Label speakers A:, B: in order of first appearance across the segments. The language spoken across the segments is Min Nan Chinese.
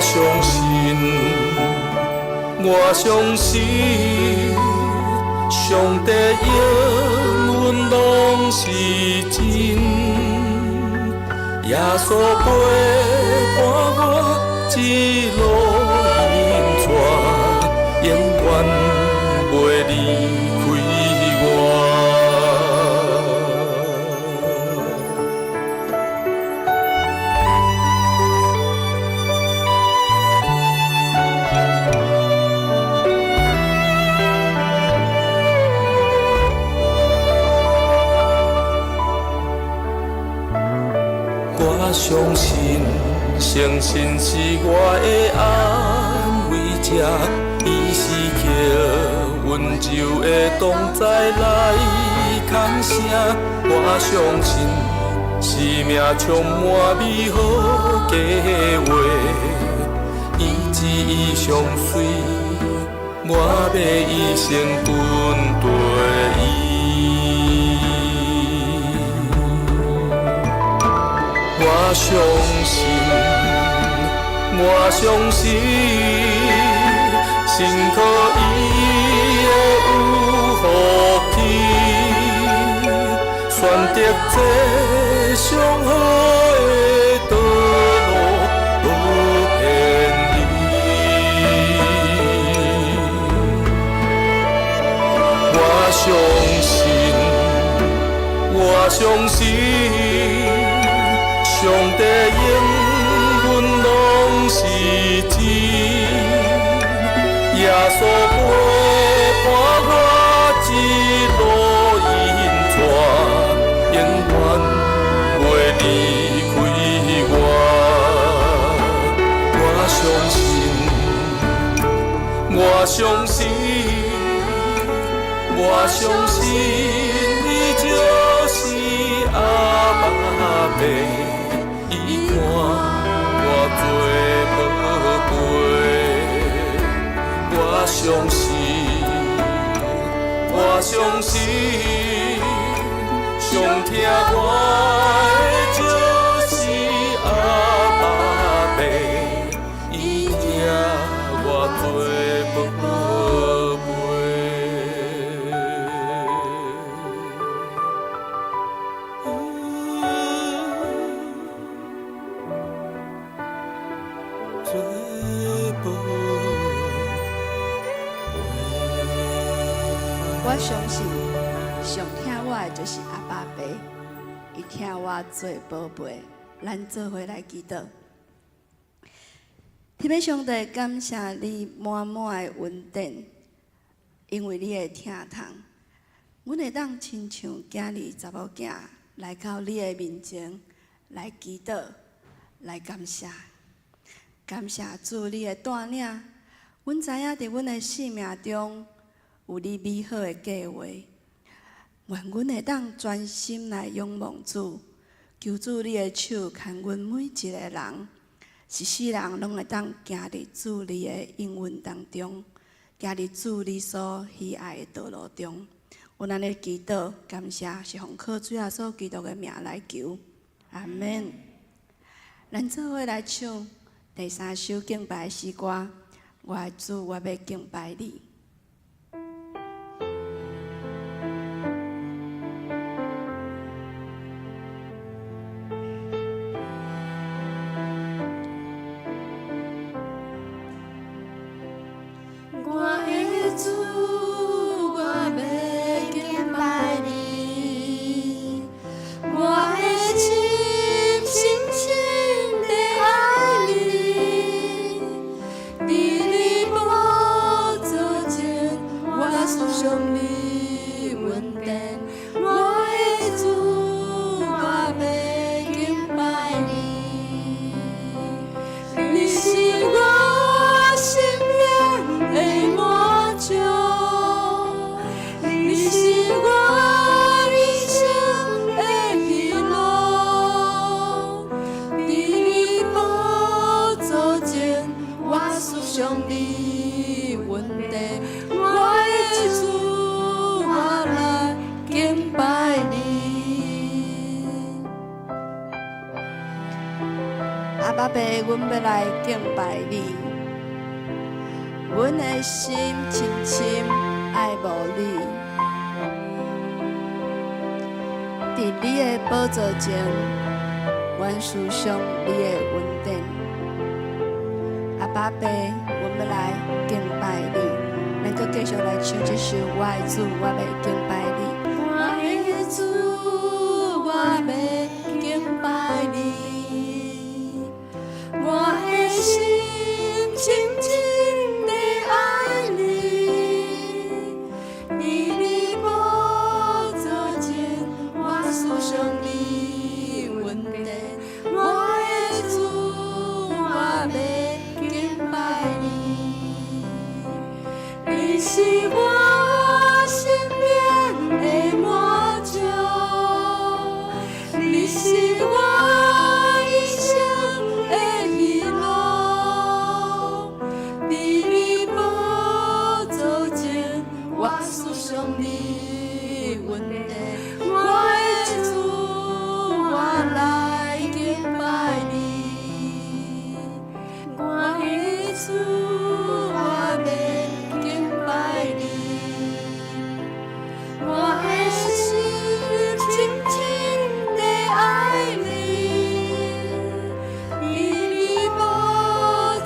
A: 相信，我相信，上帝應允攏是真。耶穌陪伴我一路引帶，永遠袂離開我。我相信，聖神是我的安慰者，伊時刻溫柔的同在來牽聲。我相信，生命充滿美好計劃，伊旨意相隨，我欲一生跟隨伊。我相信，我相信，信靠伊會有福氣，選擇這上好的道路，無偏離。我相信，我相信，上帝應允攏是真，耶穌陪伴我一路引帶，永遠袂離開我。我相信，我相信，我相信，伊就是阿爸父。伊看我做寶貝，我相信，我相信，上疼我的就是阿爸父，伊疼我做寶貝。做寶貝。
B: 我相信上疼我的就是阿爸父，伊疼我做寶貝。咱做伙來祈禱。天父上帝，感謝你滿滿的恩典，因為你的疼痛，阮會當親像囝兒查某囝來到你的面前來祈禱，來感謝，感謝主你的帶領。阮知影佇阮的生命中有你美好的計劃，願阮會當專心來仰望主，求主你的手牽阮每一個人，一世人攏會當行佇主你的應允當中，行佇主你所喜愛的道路中。阮按呢祈禱，感謝是奉靠主耶穌基督的名來求，阿門。咱做伙來唱第三首敬拜詩歌，我的主，我欲敬拜你。
C: 我的主，我欲敬拜你，我的心深深地愛你，佇你寶座前，我思想你恩典，我的主，我欲敬拜你，你是我心靈的滿足，你是我人生的喜樂，佇你寶座前，我思想你恩典，我的主，我來敬拜你。
B: 阿爸爸，阮欲來敬拜你，阮的心深深愛慕你。佇你的寶座前，阮思想你的恩典。阿爸爸，阮欲來敬拜你，咱閣繼續來唱這首《我的主》，我欲敬拜你。
C: 我的主，我欲敬拜你，我的心深深地愛你，佇你寶座前，我思想你恩典。我的主，我欲敬拜你，你是我生命的滿足，你是我一生的喜樂。佇你寶座前，我思想你恩典。我的主，我來敬拜你。我的主，我欲敬拜你。我的心深深地愛你，佇你寶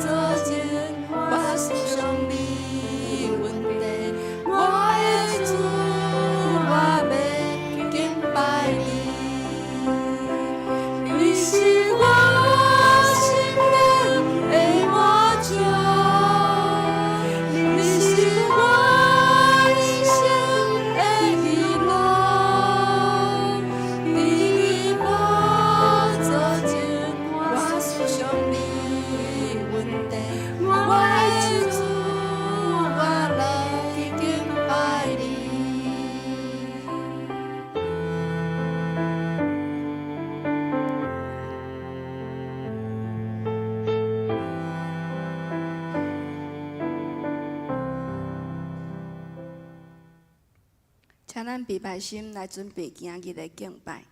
C: 座前，我思想你恩典。我的主，我欲敬拜你。你是我生命的滿足，你是我一生的喜樂。佇你寶座前，我思想你恩典。我的主，我來敬拜你。
B: 請咱備拜心來準備今日的敬拜。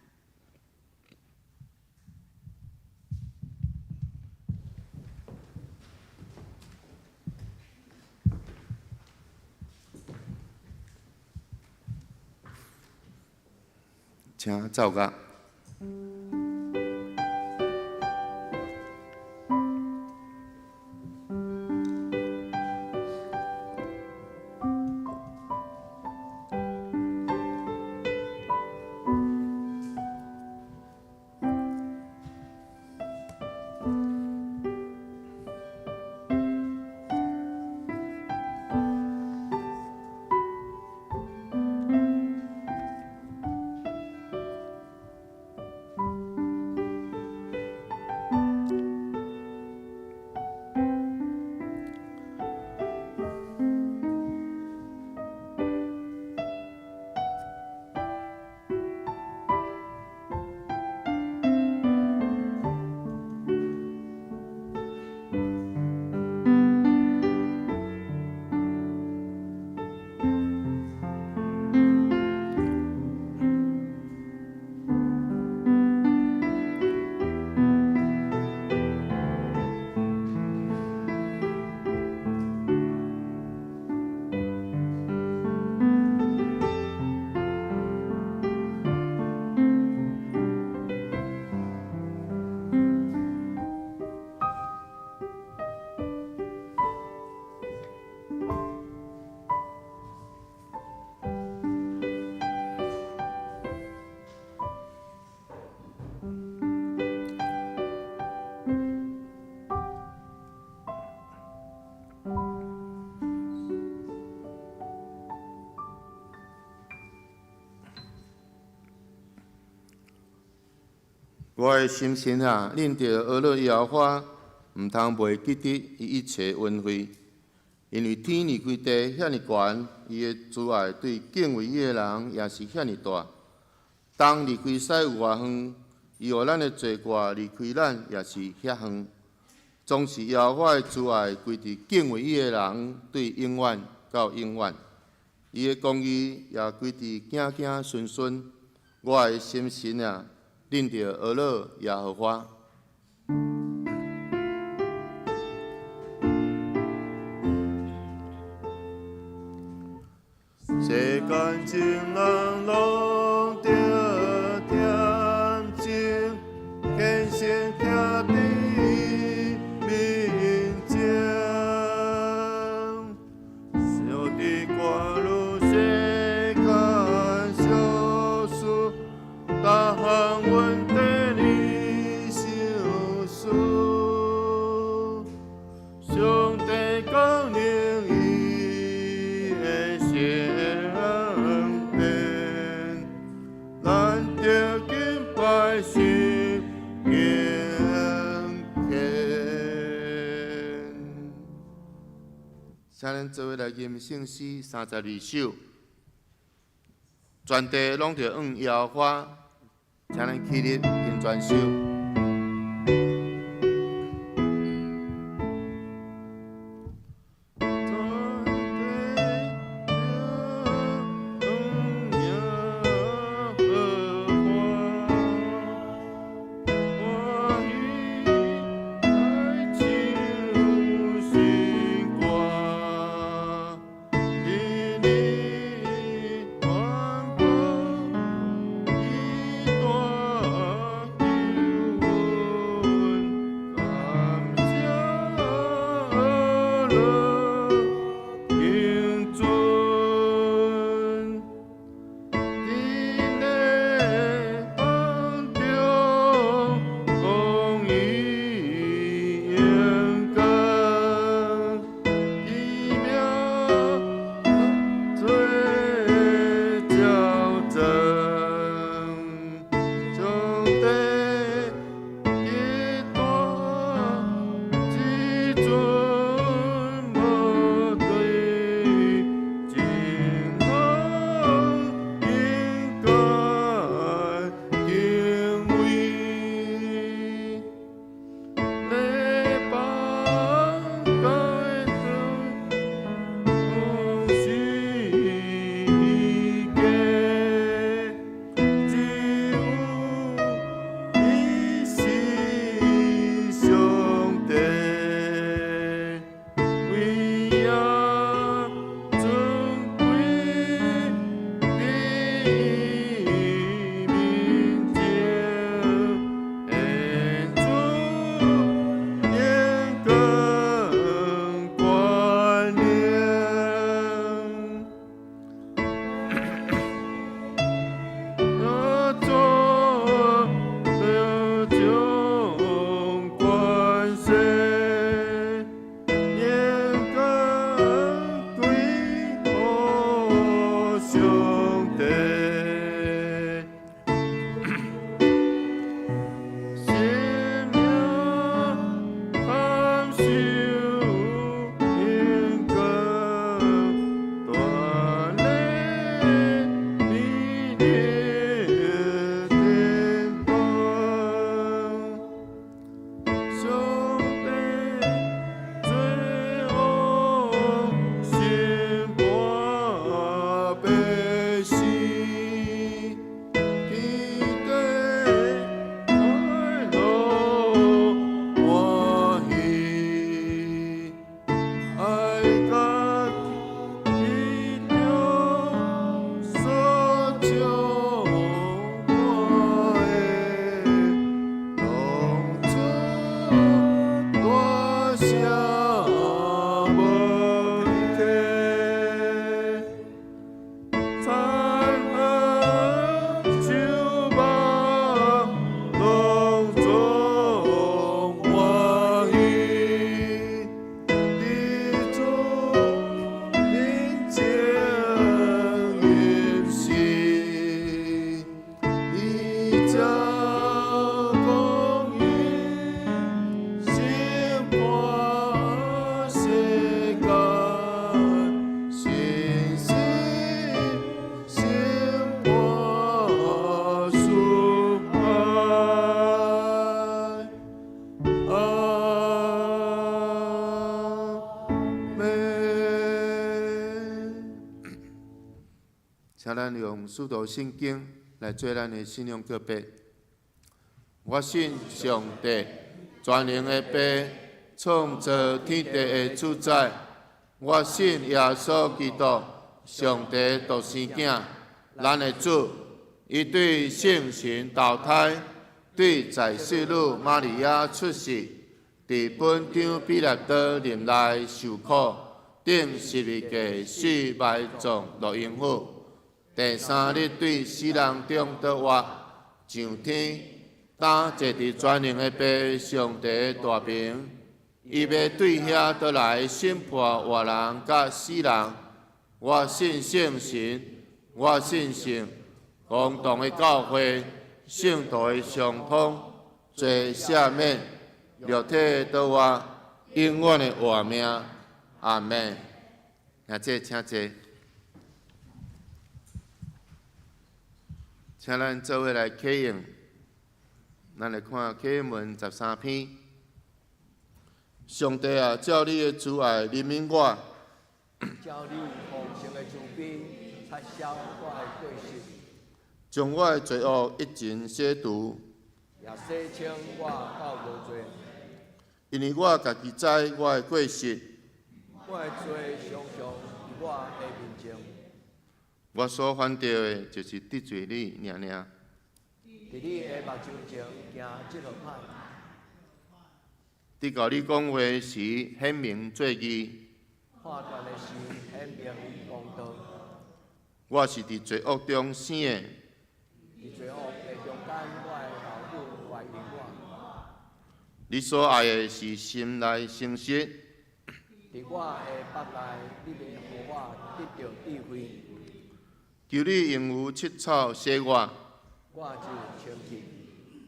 D: 請奏樂。我的心神啊，恁著呵咾耶和華，毋通袂記得伊一切恩惠，因為天離開地遐爾懸，伊的慈愛對敬畏伊的人也是遐爾大。東離開西有偌遠，伊予咱的罪過離開咱也是遐遠。總是耶和華的慈愛歸佇敬畏伊的人，對永遠到永遠。伊的公義也歸佇子子孫孫。我的心神啊，恁著呵咾耶和華。間眾人攏著恬靜，虔誠徛佇伊面前。上帝看汝世間小事，逐項恩典你賞賜。上帝降臨伊的聖殿，咱著敬拜神敬虔。
E: 請咱做伙來吟聖詩32首，全地攏著向耶和華，請咱起立吟全首。請咱用使徒信經來做咱的信仰告白。我信上帝，全能的父，創造天地的主宰。我信耶穌基督，
D: 上帝獨生囝，咱的主，伊對聖神投胎，對在聖女瑪利亞出世，佇本丟彼拉多任內受苦，釘十字架死埋葬落陰府，第三日對死人中復活，上天，擔坐佇全能的父上帝大爿，伊欲對遐倒來審判活人佮死人。我信聖神，我信聖公同的教會，聖徒的相通，罪赦免，肉體的復活，永遠的活命。阿們。兄弟，請坐。請咱做伙來啟應，咱來看啟應文13篇。上帝啊，照你的慈愛憐憫我。
F: 照你豐盛的慈悲，擦消我的過失。
D: 將我的罪惡一盡洗除。
F: 也洗清我到無罪。
D: 因為我家己知我的過失。
F: 我的罪常常佇我的面前。
D: 我所犯著的，就是得罪你爾爾。
F: 佇你的目睭前行這號歹。
D: 佇共你講話時，顯明做義。
F: 判斷的時，顯明公道。
D: 我是佇罪惡中生的。
F: 佇罪惡的中間，我的老母懷孕我。
D: 你所愛的是心內誠實。
F: 佇我的腹內，你欲予我得著智慧。
D: 求你用油漆草洗我。
F: 我就清潔。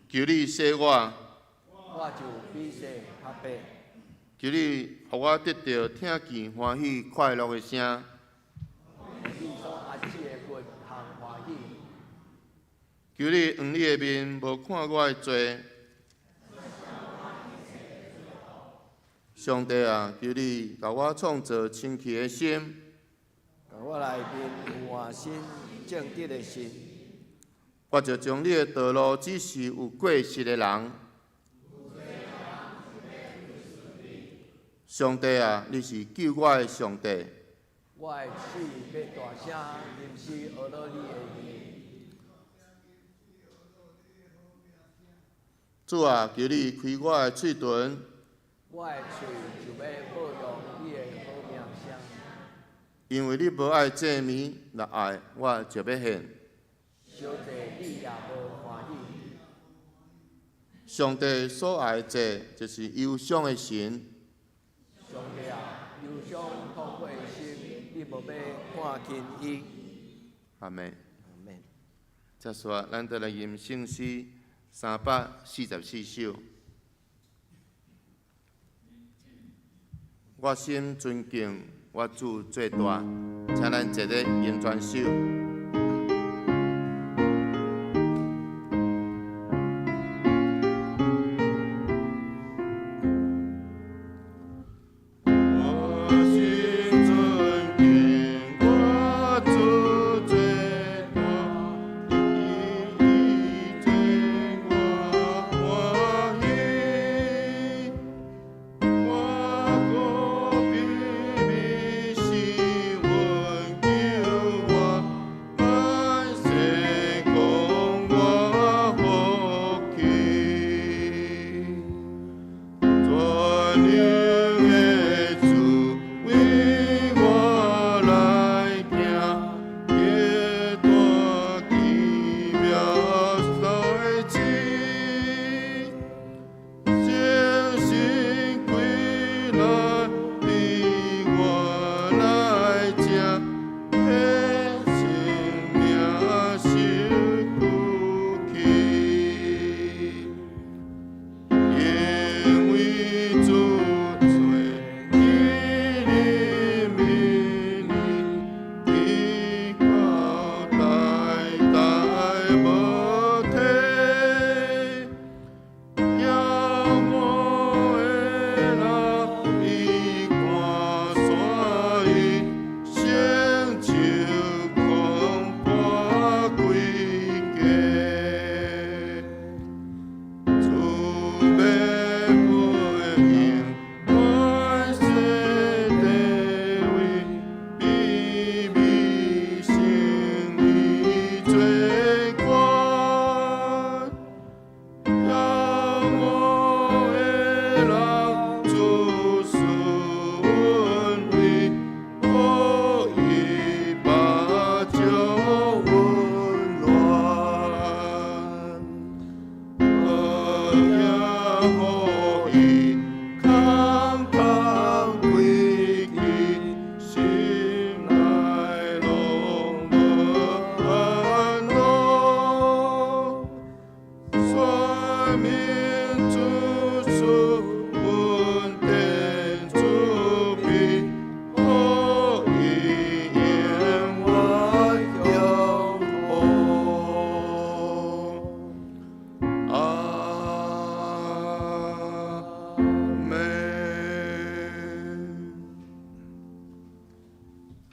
D: 求你洗我。
F: 我就比雪較白。
D: 求你予我得著聽見歡喜快樂的聲。
F: 你所安置的骨通歡喜。
D: 求你掩你的面，無看我的罪。上帝啊，求你共我創造清氣的心。
F: 共我內面有換新正直的心。
D: 我就將你的道路指示有過失的人。上帝啊，你是救我的上帝。
F: 我的喙欲大聲吟詩呵咾你的義。
D: 主啊，求你開我的喙唇。
F: 我的喙就欲報揚你的好名聲。
D: 因為你無愛祭物，若愛我就欲獻。
F: 燒祭你也無歡喜。
D: 上帝所愛的祭，就是憂傷的神。
F: 上帝啊，憂傷痛悔的心，你無欲看輕伊。
D: 阿們。
F: 阿們。
D: 這煞，咱綴來吟聖詩344首。我心尊敬我主最大，請咱坐咧吟全首。我心尊敬我主最大，伊予我歡喜，我顧秘密是阮救我，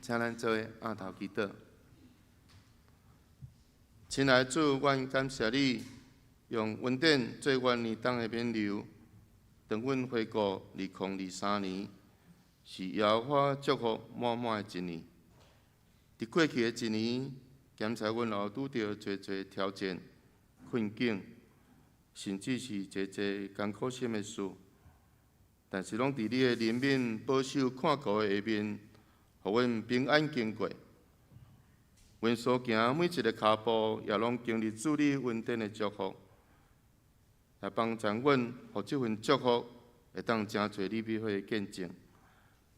E: 請咱做伙徛頭祈禱。親愛的主，阮感謝你用恩典做阮年冬的勉勵。當阮回顧2023年，是耶和華祝福滿滿的一年。佇過去的一年，檢查阮有拄著濟濟挑戰、困境，甚至是濟濟艱苦心的事，但是攏佇你的憐憫、保守、看顧的下面，予阮平安經過。阮所行每一个跤步，也攏經歷主你恩典的祝福，來幫助阮，予這份祝福會當成做你美好的見證。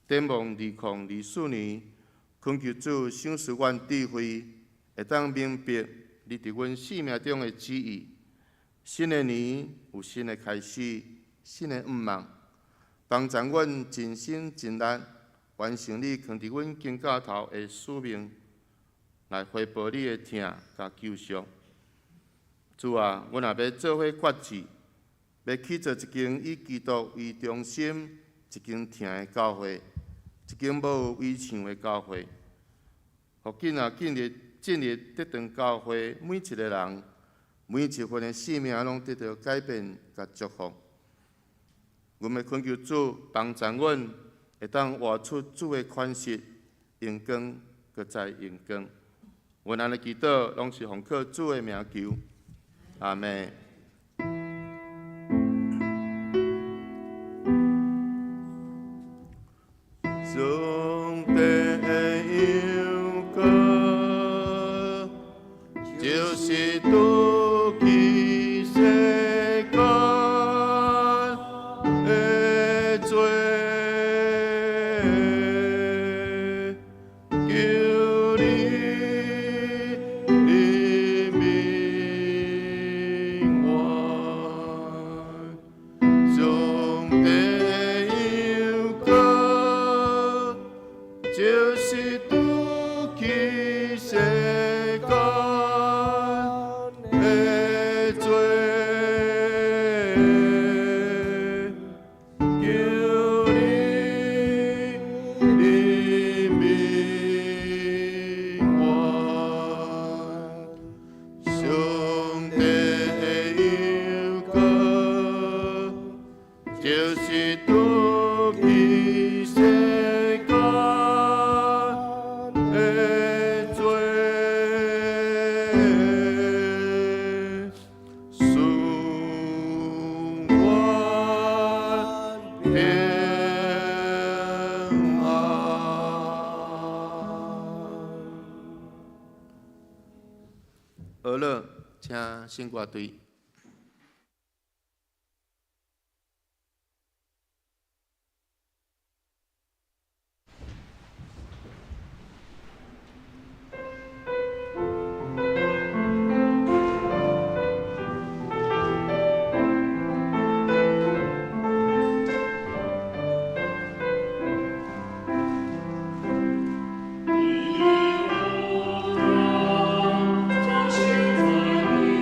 E: 展望2024年，懇求主賞賜阮智慧，會當明白你佇阮生命中的旨意。新的年有新的開始，新的願望，幫助阮盡心盡力完成你囥佇阮肩胛頭的使命，來回報你的疼佮救贖。主啊，阮若欲做伙決志，欲去做一間以基督為中心、一間疼的教會，一間無圍牆的教會，予囝仔進入這間教會，每一个人、每一份的生命攏得著改變佮祝福。阮欲懇求主幫助阮，會當活出主的款式，榮光閣再榮光。阮按呢祈禱，攏是奉靠主的名求，阿們。上帝的羊羔，就是除去世間的罪，求你憐憫我。上帝的羊羔，就是除去世間的罪，求你憐憫我。上帝的羊羔，就是除去世間的罪，賜阮平安。好了，請聖歌隊。
G: 就是在你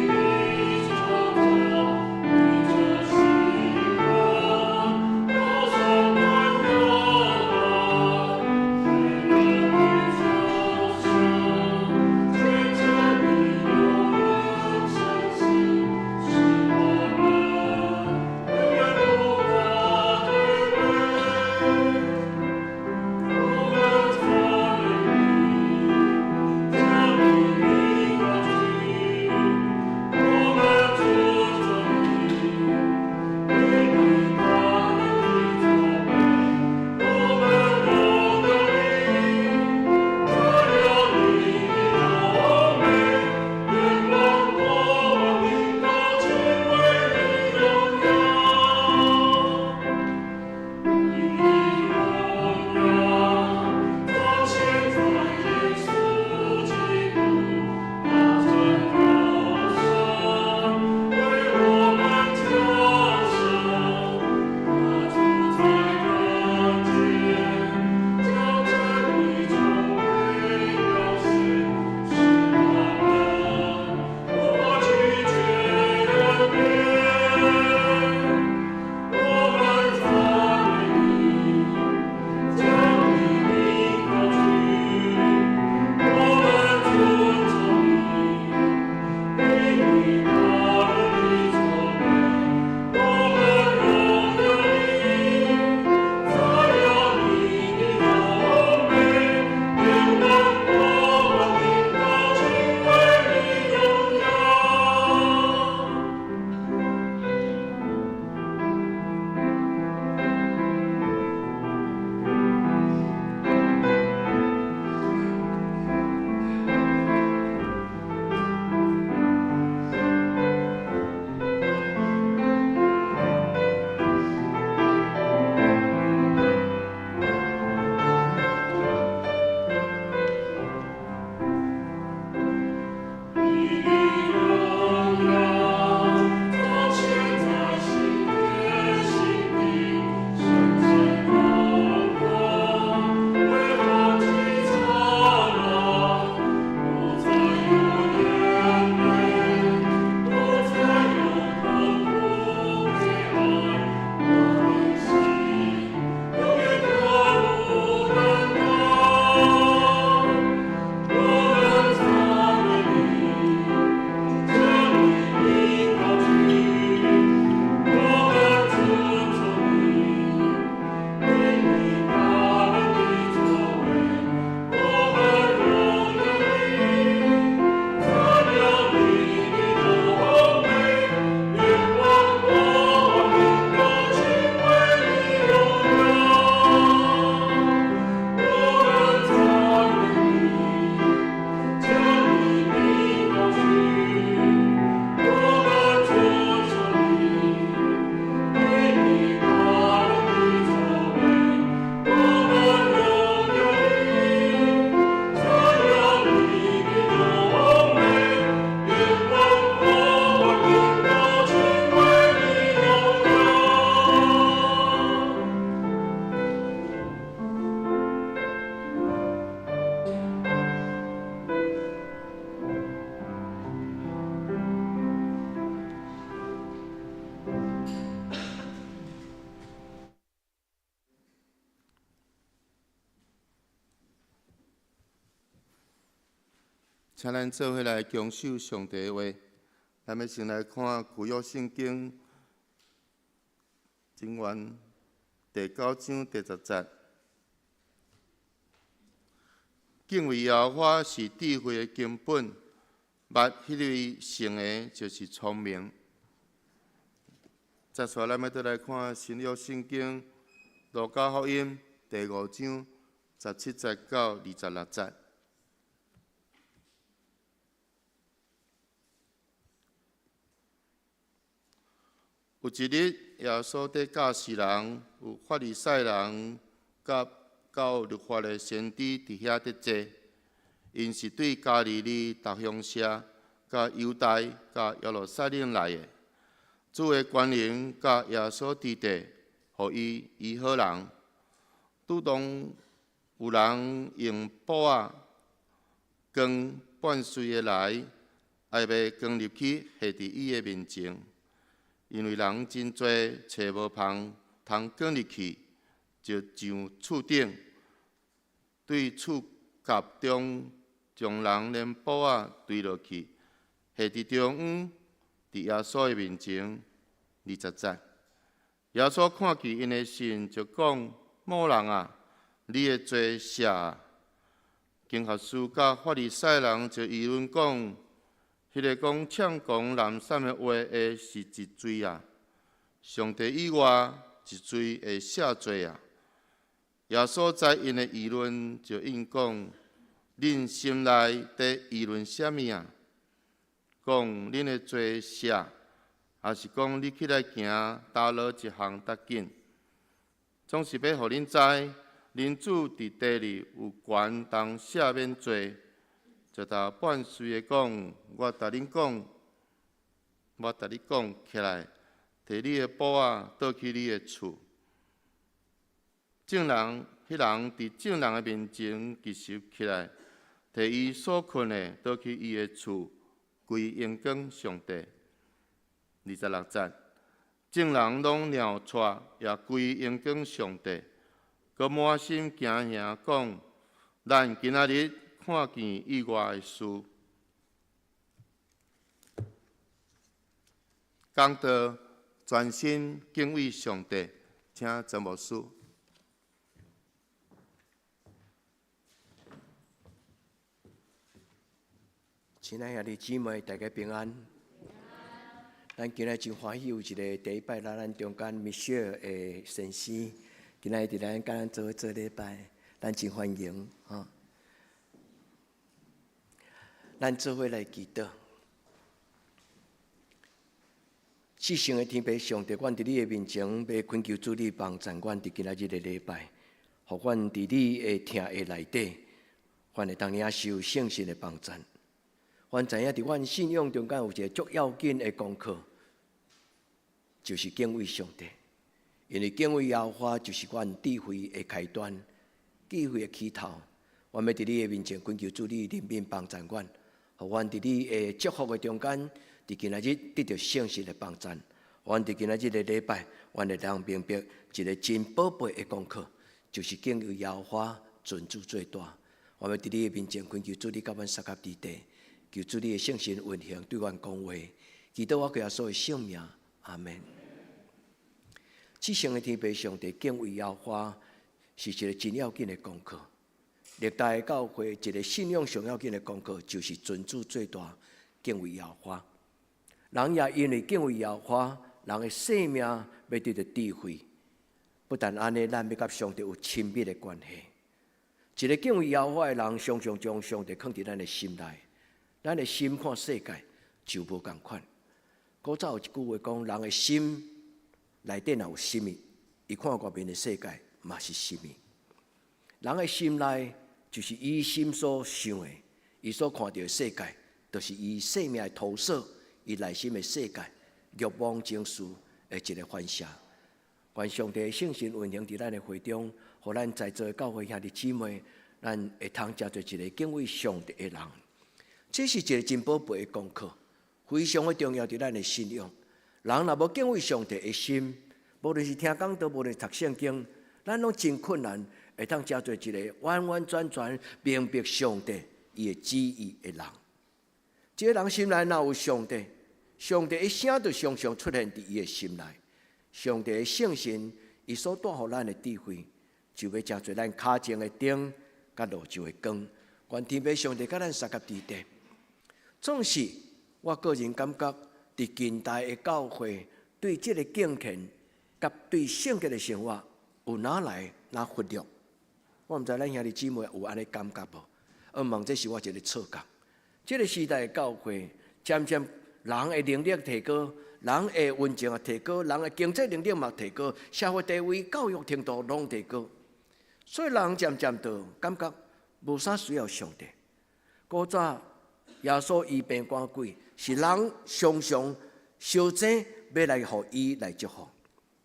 E: 請咱做伙來恭守上帝的話。咱欲先來看舊約聖經箴言第九章第十節。敬畏耶和華是智慧的根本，捌彼位聖的，就是聰明。接紲咱欲綴來看新約聖經路加福音第五章十七節到二十六節。有一日，耶穌佇教示人，有法利賽人佮教律法的先知佇遐佇坐，𪜶是對加利利逐鄉社、佮猶大、佮耶路撒冷來的。主的權能佮耶穌佇地，予伊醫好人。拄當有人用布仔扛半碎的來，愛欲扛入去下佇伊的面前。因為人真濟，揣無縫通扛入去，就上厝頂，對厝角中將人連布仔墜落去，下佇中央，佇耶穌的面前。二十節，耶穌看見𪜶的信，就講：某人啊，你的罪赦啊。經學士佮法利賽人就議論講：彼个講嗆狂濫散的話的是一罪啊！上帝以外，一罪會赦罪啊！耶穌知𪜶的議論，就應講：恁心內佇議論啥物啊？講恁的罪赦，抑是講你起來行，踏落一項較緊？總是欲予恁知，人子佇地裡有權通赦免罪。就頭半歲的講，我共恁講，我共你講起來，提你的布仔，倒去你的厝。眾人，彼人佇眾人的面前，及時起來，提伊所睏的，倒去伊的厝，歸榮光上帝。二十六節，眾人攏尿掣，也歸榮光上帝，閣滿心驚嚇講：咱今仔日看見意外的事。講道全心敬畏上帝，請曾牧師。
F: 親愛兄弟姊妹，大家平安。咱今日真歡喜有一个第一擺來咱中間 Michelle 的先生，今仔日佇咱佮咱做伙做禮拜，咱真歡迎吼。咱做伙來祈禱。至聖的天父上帝，阮佇你的面前，欲懇求主你幫助阮佇今仔日的禮拜，予阮佇你的疼的內底，阮會當領受聖神的幫助。阮知影佇阮信仰中間有一个足要緊的功課，就是敬畏上帝。因為敬畏耶和華就是阮智慧的開端，智慧的起頭。阮欲佇你的面前懇求主你憐憫幫助阮，予阮佇你的祝福的中間，佇今仔日得著聖神的幫助。阮佇今仔日的禮拜，阮會當明白一个真寶貝的功課，就是敬畏耶和華，尊主做大。阮欲佇你的面前懇求主你佮阮相佮佇地，求主你的聖神運行對阮講話，祈禱我耶穌的聖名，阿們。至聖的天父上帝敬畏耶和華是一个真要緊的功課。歷代教會一个信仰上要緊的功課，就是尊主做大，敬畏耶和華。人也因為敬畏耶和華，人的生命欲得著智慧。不但按呢，咱欲佮上帝有親密的關係。一个敬畏耶和華的人，常常將上帝囥佇咱的心內，咱的心看世界就無仝款。古早有一句話講，人的心內底若有啥物，伊看外面的世界嘛是啥物。人的心內就是伊心所想的，伊所看著的世界，就是伊生命的投射，伊內心的世界、欲望、情緒的一个反射。願上帝聖神運行佇咱的會中，予咱在座的教會兄弟姊妹，咱會通成做一个敬畏上帝的人。這是一个真寶貝的功課，非常的重要佇咱的信仰。人若無敬畏上帝的心，無論是聽講道，無論是讀聖經，咱攏真困難會當成做一个完完全全明白上帝伊的旨意的人。這个人心內若有上帝，上帝的聲就常常出現佇伊的心內。上帝的聖神，伊所帶予咱的智慧，就欲成做咱跤前的燈，佮路上的光。願天父上帝佮咱相佮佇底。總是我個人感覺，佇近代的教會，對這个敬虔佮對聖潔的生活，有哪來哪忽略。我毋知咱兄弟姊妹有按呢感覺無？毋過這是我一个錯覺。這个時代的教會，漸漸人的能力提高，人的溫情也提高，人的經濟能力嘛提高，社會地位、教育程度攏提高，所以人漸漸就感覺無啥需要上帝。古早耶穌醫病趕鬼，是人常常相爭欲來予伊來祝福。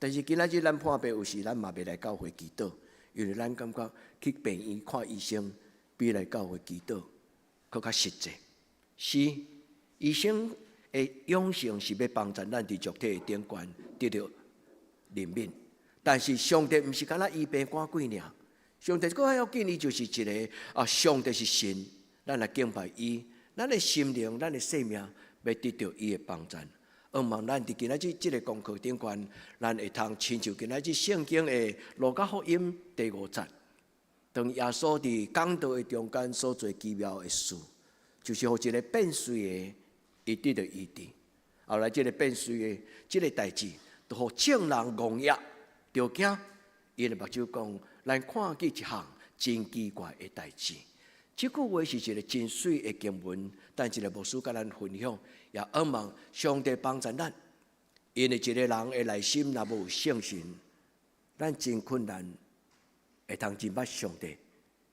F: 但是今仔日咱破病有時，咱嘛袂來教會祈禱，因為咱感覺去病院看醫生比來教會祈禱閣較實際。是，醫生的養成是欲幫助咱佇肉體的頂懸得著憐憫，但是上帝毋是干焦醫病趕鬼爾，上帝閣較要緊，伊就是一个啊，上帝是神，咱來敬拜伊，咱的心靈、咱的生命欲得著伊的幫助。向望咱佇今仔日這个功課頂懸，咱會通親像今仔日聖經的路加福音第五節，當耶穌佇講道的中間所做奇妙的事，就是予一个變綏的，伊得著醫治。後來這个變綏的這个代誌，就予眾人戇額，著驚，𪜶的目睭講，咱看見一項真奇怪的代誌。這句話是一个真媠的經文，但一个牧師佮咱分享，也向望上帝幫助咱。因為一個人的內心若無聖神，咱真困難會通認捌上帝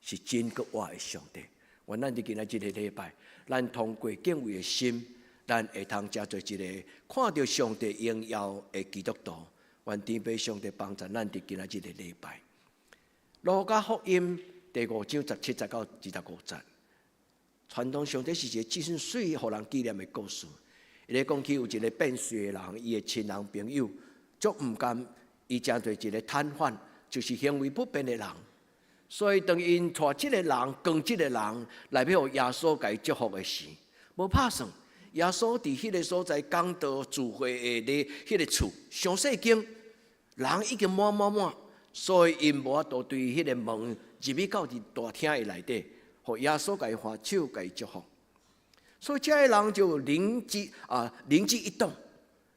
F: 是真閣活的上帝。願咱佇今仔這个禮拜，咱通過敬畏的心，咱會通成做一个看著上帝榮耀的基督徒。願天父上帝幫助咱佇今仔這个禮拜。路加福音第五章十七節到25節，傳統上這是一個真媠予人紀念的故事。伊咧講起有一个變綏的人，伊的親人朋友足毋甘，伊成做一个癱瘓，就是行為不便的人。所以當𪜶帶這个人、扛這个人來欲予耶穌共伊祝福的時，無拍算。耶穌佇彼个所在講道聚會的咧，彼個厝傷細間，人已經滿滿滿，所以𪜶無法度對彼个門入去到佇大廳的內底，予耶穌共伊揮手，共伊祝福。所以這个人就靈機啊，靈機一動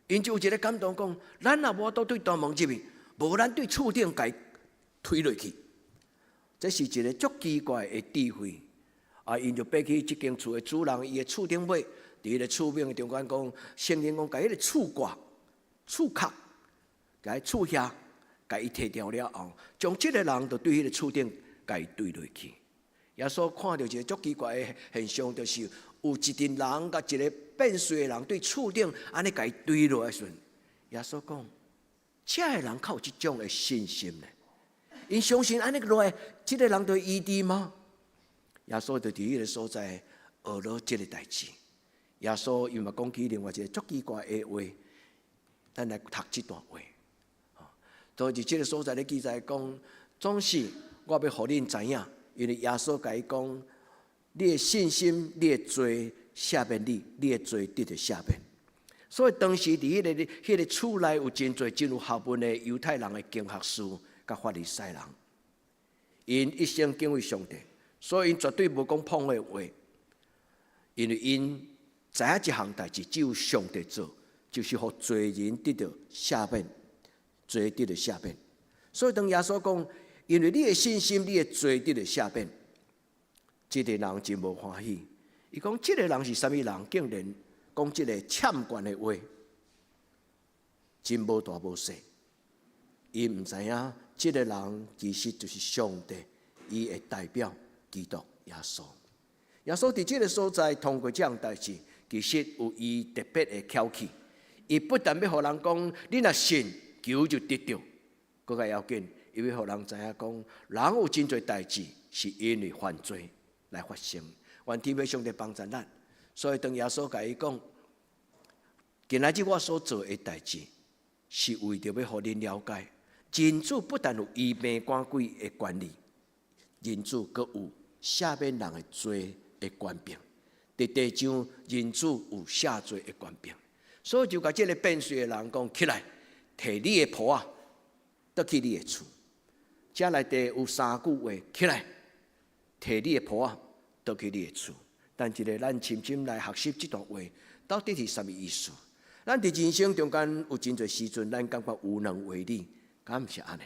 F: ，𪜶就有一个感動，講：咱若無法度對大門入去，無咱對厝頂共伊推落去。這是一个足奇怪的智慧。啊，𪜶就爬去這間厝的主人，伊的厝頂尾，佇彼个厝頂中間講，聖經講，共彼个厝蓋、厝殼，共伊厝瓦，共伊提掉了後，將這个人就對彼个厝頂共伊墜落去。耶穌看著一个足奇怪的現象，就是有一陣人共一个變綏的人對厝頂按呢共伊墜落來時陣，耶穌講：這个人較有這種的信心呢？𪜶相信按呢落來，這个人就會醫治嗎？耶穌就佇彼个所在學了這个代誌。耶穌伊嘛講起另外一个足奇怪的話，咱來讀這段話。所以佇這个所在咧記載講，總是我欲予恁知影，因為耶穌共伊講，你的信心，你的罪赦免你，你的罪得著赦免。所以當時佇彼个厝內有真濟真有學問的猶太人的經學士佮法利賽人，𪜶一生敬畏上帝，所以𪜶絕對無講謊的話，因為𪜶知影這項代誌只有上帝做，就是予罪人得著赦免，罪得著赦免。所以當耶穌講，因為你的信心，你的罪得著赦免，這個人真無歡喜。伊講這个人是啥物人？竟然講這个欠懸的話，真無大無細。伊毋知影，這个人其實就是上帝，伊的代表基督耶穌。耶穌佇這个所在通過這項代誌，其實有伊特別的巧氣。伊不但欲予人講，你若信，求就得著，閣較要緊，伊欲予人知影講，人有真濟代誌是因為犯罪來發生。願天父上帝幫助咱。所以當耶穌共伊講，今仔日我所做的代誌，是為著欲予恁了解，人子不但有醫病趕鬼的權利，人子閣有赦免人的罪的權柄。佇地上人子有赦罪的權柄，所以就共這个變爿的人講起來，提你的鋪仔，倒去你的厝。這內底有三句話，起來，提你的鋪仔，倒去你的厝。等一下，咱深深來學習這段話，到底是啥物意思？咱佇人生中間有真濟時陣，咱感覺無能為力，敢毋是按呢？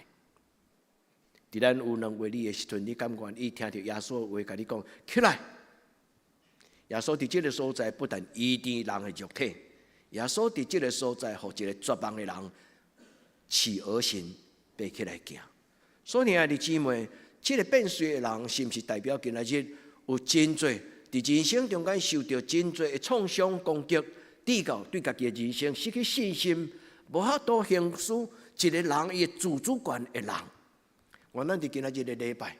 F: 佇咱無能為力的時陣，你敢願意聽著耶穌的話，共你講起來？耶穌佇這个所在不但醫治人的肉體，耶穌佇這个所在，予一个絕望的人起而行，爬起來行。所以，兄弟姊妹，這个變爿的人，是毋是代表今仔日有真濟佇人生中間受著真濟的創傷攻擊，直到對家己的人生失去信心，無法度行使一个人伊的自主權的人？願咱佇今仔日的禮拜，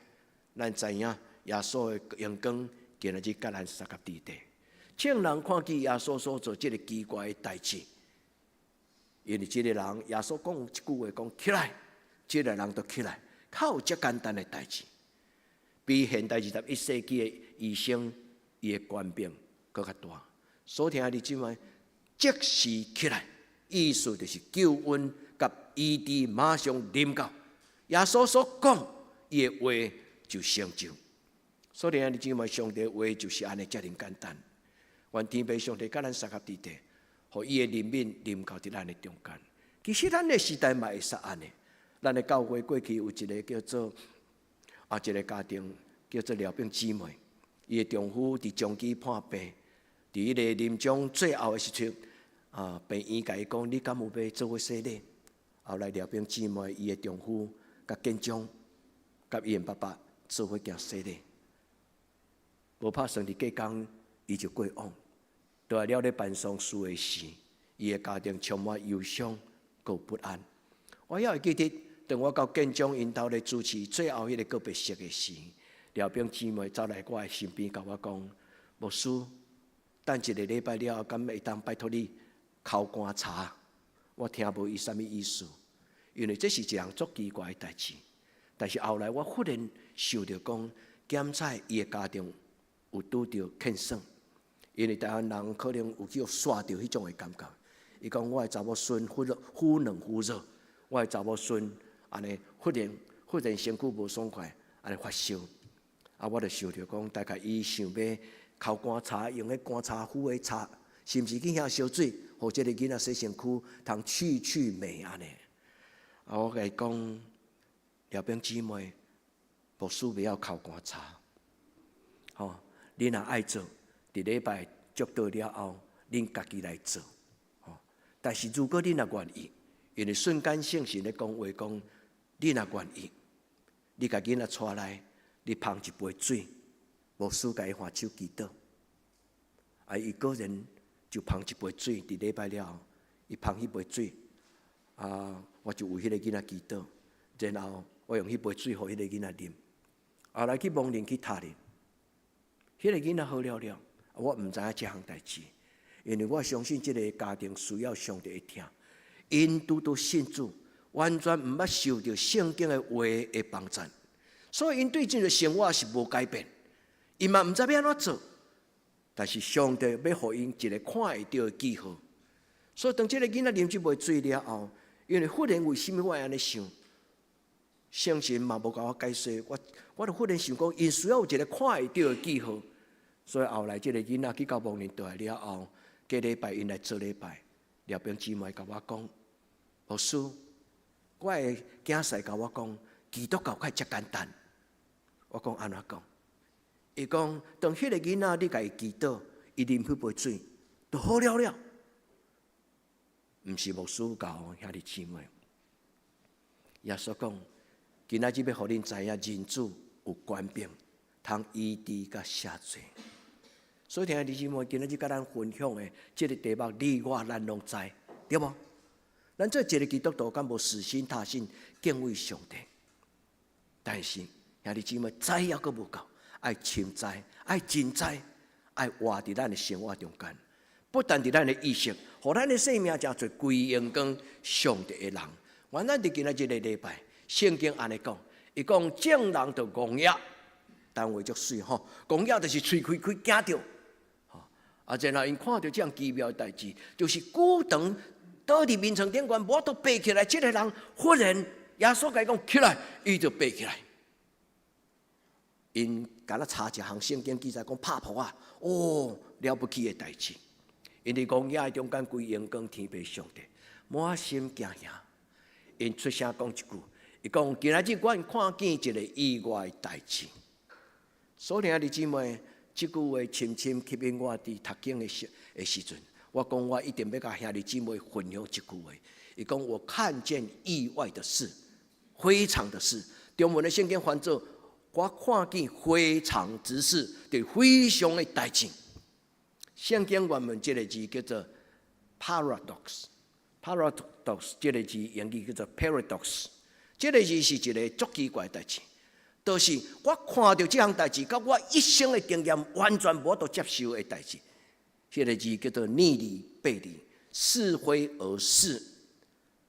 F: 咱知影耶穌的榮光今仔日佮咱相佮佇底。眾人看見耶穌所做這个奇怪的代誌，因為這个人耶穌講一句話，講起來，這个人就起來，較有遮簡單的代誌，比現代21世紀的醫生伊的權柄閣較大。所以兄弟姊妹，即時起來，意思就是救恩佮醫治馬上臨到。耶穌所講伊的話就成就。所以兄弟姊妹，上帝話就是按呢遮爾簡單。願天父上帝佮咱相佮佇底，予伊的憐憫臨到佇咱的中間。其實咱的時代嘛會使按呢。咱的教會過去有一个叫做啊，一个家庭叫做廖炳姊妹，伊的丈夫佇長期破病，佇彼个臨終最後的時陣，啊，病院共伊講，你敢有欲做伙洗禮？後來廖炳姊妹伊的丈夫佮建章，佮伊𪜶爸爸做伙行洗禮，無拍算佇隔工，伊就過往。蹛了咧辦喪事的時，伊的家庭充滿憂傷，閣不安。我猶會記得，當我到建章𪜶兜咧主持最後彼个告別式的時，廖炳姊妹走來我的身邊，共我講：牧師，等一个禮拜了後，敢會當拜託你剾棺柴？我聽無伊啥物意思，因為這是一項足奇怪的代誌。但是後來我忽然想著講，檢查伊的家庭有拄著欠損，因為台灣人可能有去予煞著彼種的感覺。伊講我的查某孫忽忽冷忽熱，我的查某孫按呢忽然忽然身軀無爽快，按呢發燒。啊，我就想著講，大概伊想欲剾棺柴，用彼棺柴火的柴，是毋是去遐燒水，予這个囡仔洗身軀，通去去霉按呢？啊，我共伊講，廖炳姊妹，牧師袂曉剾棺柴，吼，恁若愛做，佇禮拜祝禱了後，恁家己來做，吼。但是如果恁若願意，因為瞬間聖神咧講話講，你若願意，你共囡仔帶來，你捧一杯水，牧師共伊按手祈禱，啊，伊果然就捧一杯水，佇禮拜了後，伊捧彼杯水，啊，我就為彼個囡仔祈禱，然後我用彼杯水予彼個囡仔啉，後來去亡靈去讀咧，彼個囡仔好了了，我毋知影這項代誌，因為我相信這个家庭需要上帝的疼，𪜶拄拄信主，完全毋捌受著聖經的話的幫贊，所以𪜶對這个生活是無改變，𪜶嘛毋知欲按怎做，但是上帝欲予𪜶一个看會著的記號，所以當這个囡仔啉這杯水了後，因為忽然為啥物我會按呢想？聖神嘛無共我解釋，我就忽然想講，𪜶需要有一个看會著的記號，所以後來這个囡仔去到亡靈倒來了後，隔禮拜𪜶來做禮拜，廖炳姊妹共我講，牧師，我的囝婿共我講，基督教較遮簡單。我講按怎講？伊講當彼个囡仔你共伊祈禱，伊啉彼杯水，就好了了。毋是牧師教兄弟姊妹。耶穌講，今仔日欲予恁知影，人子有權柄，通醫治佮赦罪。所以兄弟姊妹，今仔日佮咱分享的這个題目，你我咱攏知，對無？咱做一个基督徒，敢無死心塌心敬畏上帝？但是兄弟姊妹，知猶閣無夠，愛深知，愛真知，愛活佇咱的生活中間。不但佇咱的意識，予咱的生命成做歸榮光上帝的人。願咱佇今仔這个禮拜，聖經按呢講，伊講眾人就戇掖，台灣話足媠吼，戇掖就是喙開開驚著，吼。啊，然後𪜶看著這樣奇妙的代誌，就是久長倒佇眠床頂懸，無法度爬起來。這个人忽然耶穌共伊講起來，伊就爬起來。𪜶敢若查一項聖經記載講拍噗仔，哦，了不起的代誌。𪜶佇曠野的中間，規榮光天父上帝，滿心驚訝。𪜶出聲講一句，伊講今仔日阮看見一个意外的代誌。所以兄弟姊妹，這句話深深吸引我佇讀經的時陣，我講我一定欲共兄弟姊妹分享這句話。伊講我看見意外的事，非常的事。中文的聖經翻做我看見非常之事，就是非常的代誌。聖經原文這个字叫做 paradox，paradox 這个字英語叫做 paradox，這个字是一个足奇怪的代誌。就是我看著這項代誌，佮我一生的經驗完全無法度接受的代誌。這个字叫做逆理悖理，似非而是。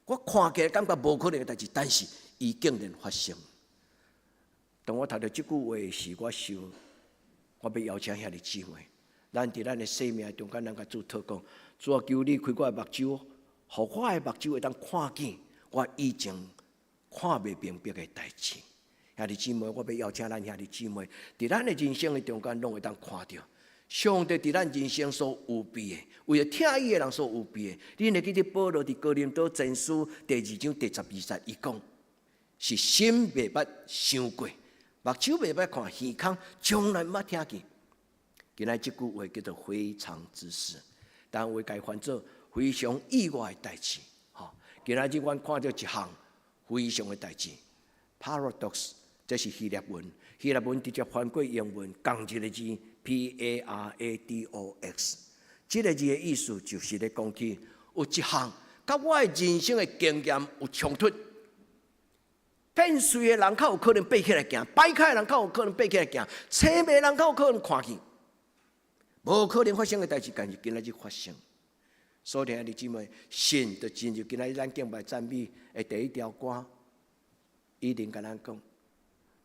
F: 我看起來感覺無可能的代誌，但是伊竟然發生。當我讀著這句話時，我想，我欲邀請兄弟姊妹，咱佇咱的生命中間，咱共主禱告，主啊，求你開我的目睭，予我的目睭會當看見我以前看袂明白的代誌。兄弟姊妹，我欲邀請咱兄弟姊妹，佇咱的人生的中間，攏會當看著上帝佇咱人生所預備的，為著疼伊的人所預備的。恁會記得保羅佇哥林多前書第二章第12節，伊講是心袂捌想過，目睭袂捌看，耳孔從來毋捌聽見。今仔這句話叫做非常之事，但會共伊翻做非常意外的代誌。吼，今仔日阮看著一項非常的代誌，paradox。這是希臘文，希臘文直接翻過英文，仝一个字 P A R A D O X。這个字的意思就是咧講起有一項，佮我的人生的經驗有衝突。變媠的人較有可能爬起來行，跛跤的人較有可能爬起來行，青盲的人較有可能看見。無可能發生的代誌，但是今仔日發生。所以兄弟姊妹，信就進入今仔日咱敬拜讚美的第一條歌，一定共咱講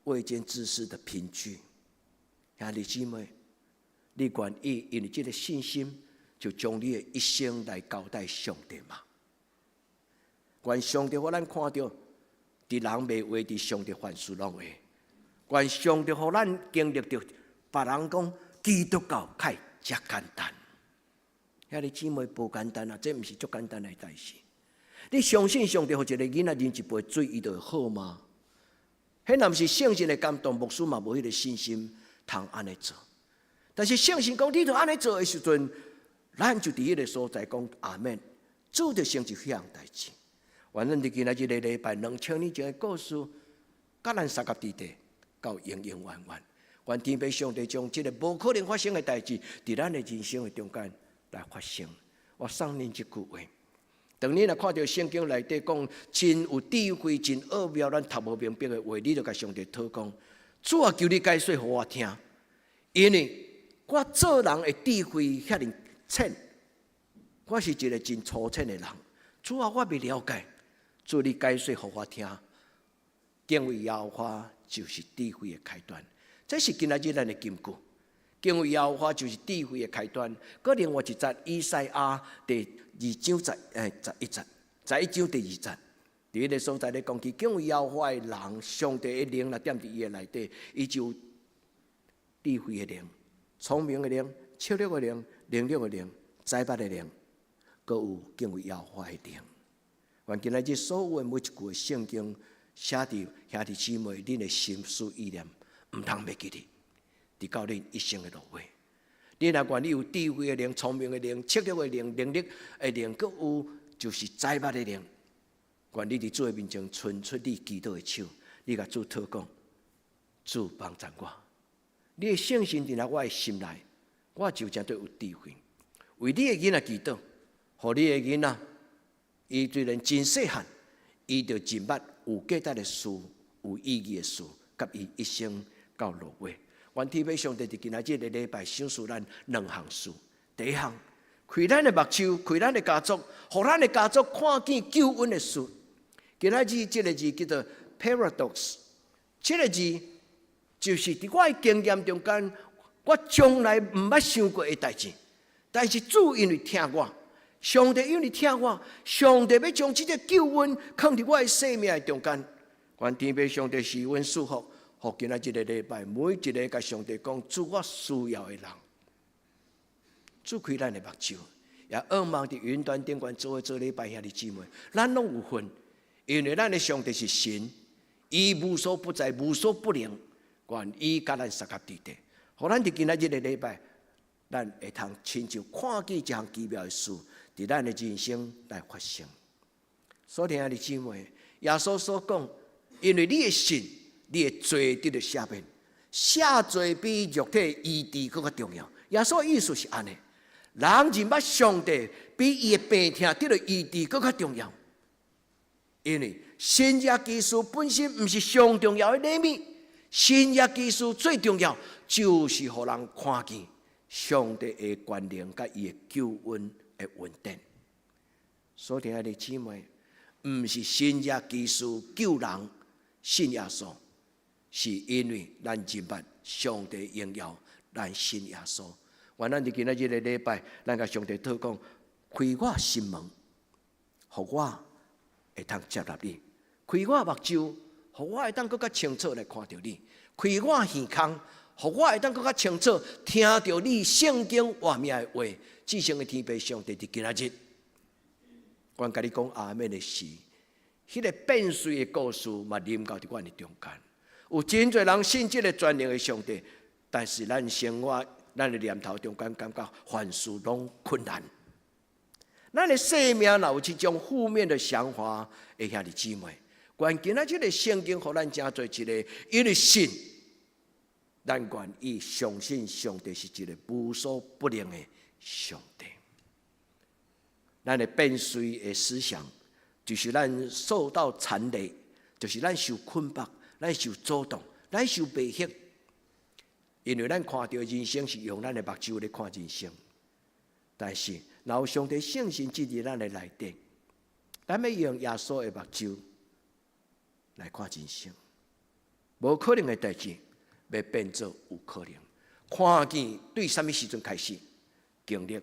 F: 未見之事的憑據。兄弟姊妹，你願意因為這个信心，就將你的一生來交代上帝嗎？願上帝予咱看著，佇人袂話，佇上帝凡事攏會。願上帝予咱經歷著，別人講基督教較遮簡單。兄弟姊妹無簡單啊，這毋是足簡單的代誌。你相信上帝予一个囡仔啉一杯水，伊就會好嗎？彼若毋是聖神的感動，牧師嘛無彼个信心通按呢做。但是聖神講，你著按呢做的時陣，咱就佇彼个所在講阿們，主就成就彼項代誌。願咱佇今仔這个禮拜2000年前的故事，佮咱相佮佇地到永永遠遠。願天父上帝將這个無可能發生的代誌，佇咱的人生的中間來發生。我送恁這句話：當你若看著聖經內底講真有智慧、真奧妙，咱讀無明白的話，你就共上帝禱講：主啊，求你解說予我聽，因為我做人的智慧遐爾淺，我是一个真粗淺的人。主啊，我袂了解，主你解說予我聽。敬畏耶和華就是智慧的開端，這是今仔日咱的金句。敬畏耶和華就是智慧的開端。閣另外一節，以賽亞第二章11節，11章第二節，佇彼个所在咧講起敬畏耶和華的人，上帝的靈若踮佇伊的內底，伊就有智慧的靈、聰明的靈、策略的靈、能力的靈、知捌的靈，閣有敬畏耶和華的靈。願今仔日所有的每一句的聖經寫佇兄弟姊妹恁的心思意念，毋通袂記得，直到恁一生的落尾。你若願意有智慧的靈、聰明的靈、策略的靈、能力的靈，閣有就是知捌的靈。願你佇主的面前伸出你祈禱的手，你共主禱講，主幫助我。你的聖神佇我的心內，我就誠對有智慧。為你的囡仔祈禱，予你的囡仔，伊雖然真細漢，伊就真捌有價值的事、有意義的事，佮伊一生到落尾。願天父上帝佇今仔這个禮拜賞賜咱兩項事。第一項，開咱的目睭，開咱的家族，予咱的家族看見救恩的事。今仔日這个字叫做 paradox，這个字就是佇我的經驗中間，我從來毋捌想過的代誌。但是主因為疼我，上帝因為疼我，上帝欲將這个救恩囥佇我的生命的中間。願天父上帝賜阮祝福，予今仔這个禮拜每一个共上帝講，主我需要的人，主開咱的目睭，也向望佇雲端頂懸做伙做禮拜兄弟姊妹，咱攏有份，因為咱的上帝是神，伊無所不在，無所不能，願伊佮咱相佮佇咧，予咱佇今仔這个禮拜，咱會通親像看見這項奇妙的事，佇咱的人生來發生。所親愛的姊妹，耶穌所講，因為你的信，你的罪得著赦免，赦罪比肉體醫治閣較重要。耶穌意思是按呢，人認捌上帝比伊的病痛得著醫治閣較重要。因為神蹟奇事本身毋是上重要的禮物，神蹟奇事最重要就是予人看見上帝的權能佮伊的救恩的恩典。所親愛的姊妹，毋是神蹟奇事救人信耶穌，是因為咱認捌上帝榮耀，咱信耶穌。願咱佇今仔這个禮拜，咱共上帝禱告，開我心門，予我會通接納你；開我目睭，予我會當閣較清楚來看著你；開我耳孔，予我會當閣較清楚聽著你聖經活命的話。至聖的天父上帝佇今仔日，阮共你講阿們的時，彼个變碎的故事嘛臨到佇阮的中間。有真濟人信這个全能的上帝，但是咱生活、咱的念頭中間感覺凡事攏困難。咱的生命若有這種負面的想法，的兄弟姊妹，願今仔這个聖經予咱成做一个，因為信，咱願意相信上帝是一个無所不能的上帝。咱的變碎的思想，就是咱受到纏累，就是咱受捆綁，咱受阻擋，咱受迷惑。因為咱看著人生是用咱的目睭咧看人生，但是若有上帝聖神進入咱的內底，咱欲用耶穌的目睭來看人生，無可能的代誌，欲變做有可能。看見對啥物時陣開始經歷，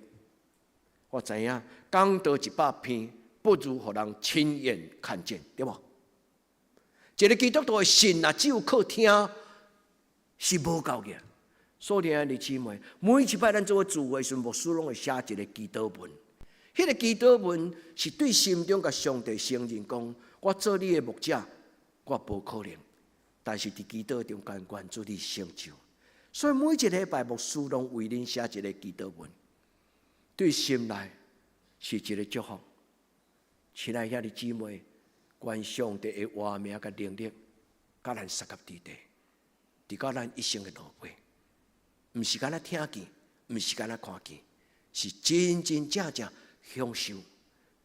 F: 我知影講道一百遍，不如予人親眼看見，對無？一個基督徒的信若只有靠聽，是無夠的。所以，兄弟姊妹，每一擺咱做伙聚會時，牧師攏會寫一個祈禱文。彼个祈禱文是對心中共上帝承認講：我做你的牧者，我無可能。但是佇祈禱中間，願主你成就。所以每一禮拜牧師攏為恁寫一個祈禱文，對心內是一個祝福。親愛兄弟姊妹，願上帝的活命佮能力，佮咱相佮佇咧，直到咱一生的落尾。毋是干焦聽見，毋是干焦看見，是真真正正享受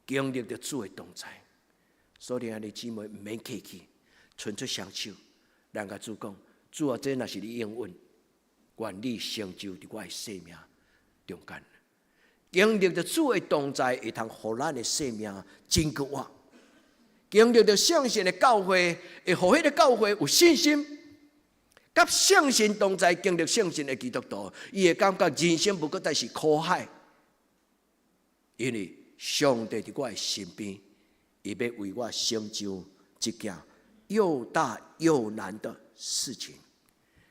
F: 經歷著主的同在。所以兄弟姊妹毋免客氣，伸出雙手，咱共主講：主啊，這若是你應允，願你成就佇我的生命中間。經歷著主的同在，會通予咱的生命真閣活。經歷著聖神的教會，會予彼个教會有信心。佮聖神同在，經歷聖神的基督徒，伊會感覺人生無閣再是苦海，因為上帝佇我的身邊，伊欲為我成就這件又大又難的事情。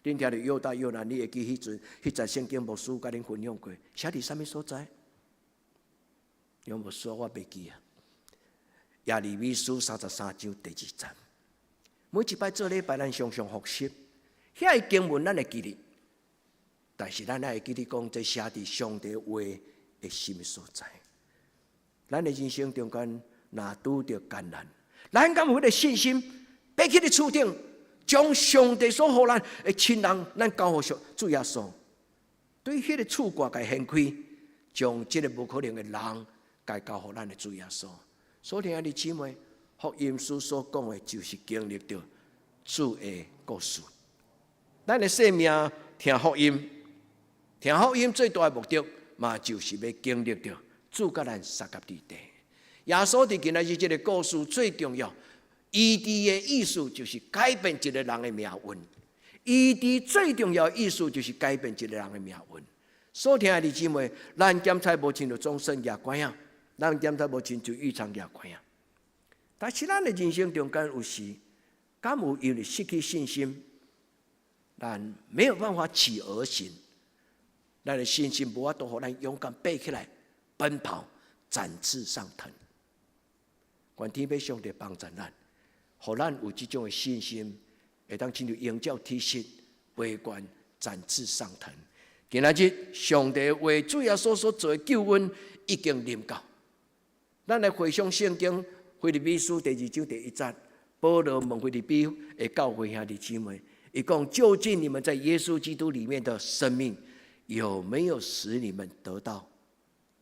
F: 恁聽著又大又難，你會記彼陣彼節聖經牧師共恁分享過，寫佇啥物所在？有牧師我袂記啊。耶利米書33章第2節，每一擺做禮拜，咱常常複習。遐个經文咱會記得，但是咱愛會記得講，這寫佇上帝話的心的所在。咱的人生中間若拄著艱難，咱敢有彼个信心，爬去彼厝頂，將上帝所予咱的親人，咱交予上主耶穌，對彼个厝蓋共掀開，將這个無可能的人，共交予咱的主耶穌。所以兄弟姊妹，福音書所講的，就是經歷著主的故事。咱的生命聽福音，聽福音最大的目的，嘛就是欲經歷著主佮咱相佮佇咧。耶穌佇今仔日這个故事最重要，醫治的意思就是改變一个人的命運。醫治最重要的意思就是改變一个人的命運。所疼愛的姊妹，咱檢查無親像總算舉拐仔，咱檢查無親像預藏舉拐仔。但是咱的人生中間有時，敢有因為失去信心，咱沒有辦法起而行，咱的信心無法度予咱勇敢爬起來奔跑，展翅上騰。願天父上帝幫助咱，予咱有這種的信心，會當親像鷹鳥體質，飛懸展翅上騰。今仔日上帝為主耶穌所做的救恩已經臨到。咱來回想聖經腓立比書第二章第一節，保羅問腓立比的教會兄弟姊妹，伊講：究竟你們在耶穌基督裡面的生命，有沒有使你們得到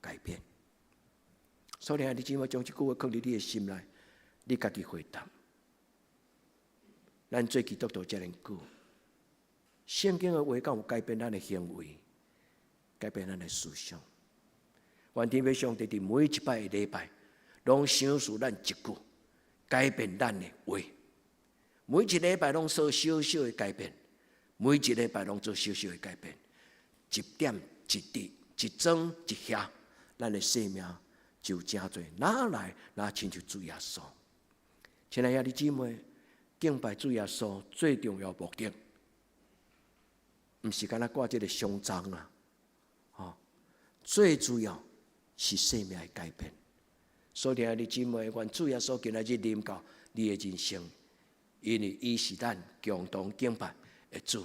F: 改變？所以兄弟姊妹將這句話放佇你的心內，你家己回答。咱做基督徒遮爾久，聖經的話敢有改變咱的行為，改變咱的思想。願天父上帝佇每一擺的禮拜，攏賞賜咱一句改變咱的話。每一禮拜攏做小小的改變，每一禮拜攏做小小的改變，一點一滴，一裝一下，咱的生命就誠濟。哪來哪親像主耶穌？親愛兄弟姊妹，敬拜主耶穌最重要目的，毋是干焦掛這个胸章啊，吼，最主要是生命的改變。所以，兄弟姊妹，願主耶穌今仔日臨到你的人生，因為伊是咱共同敬拜的主。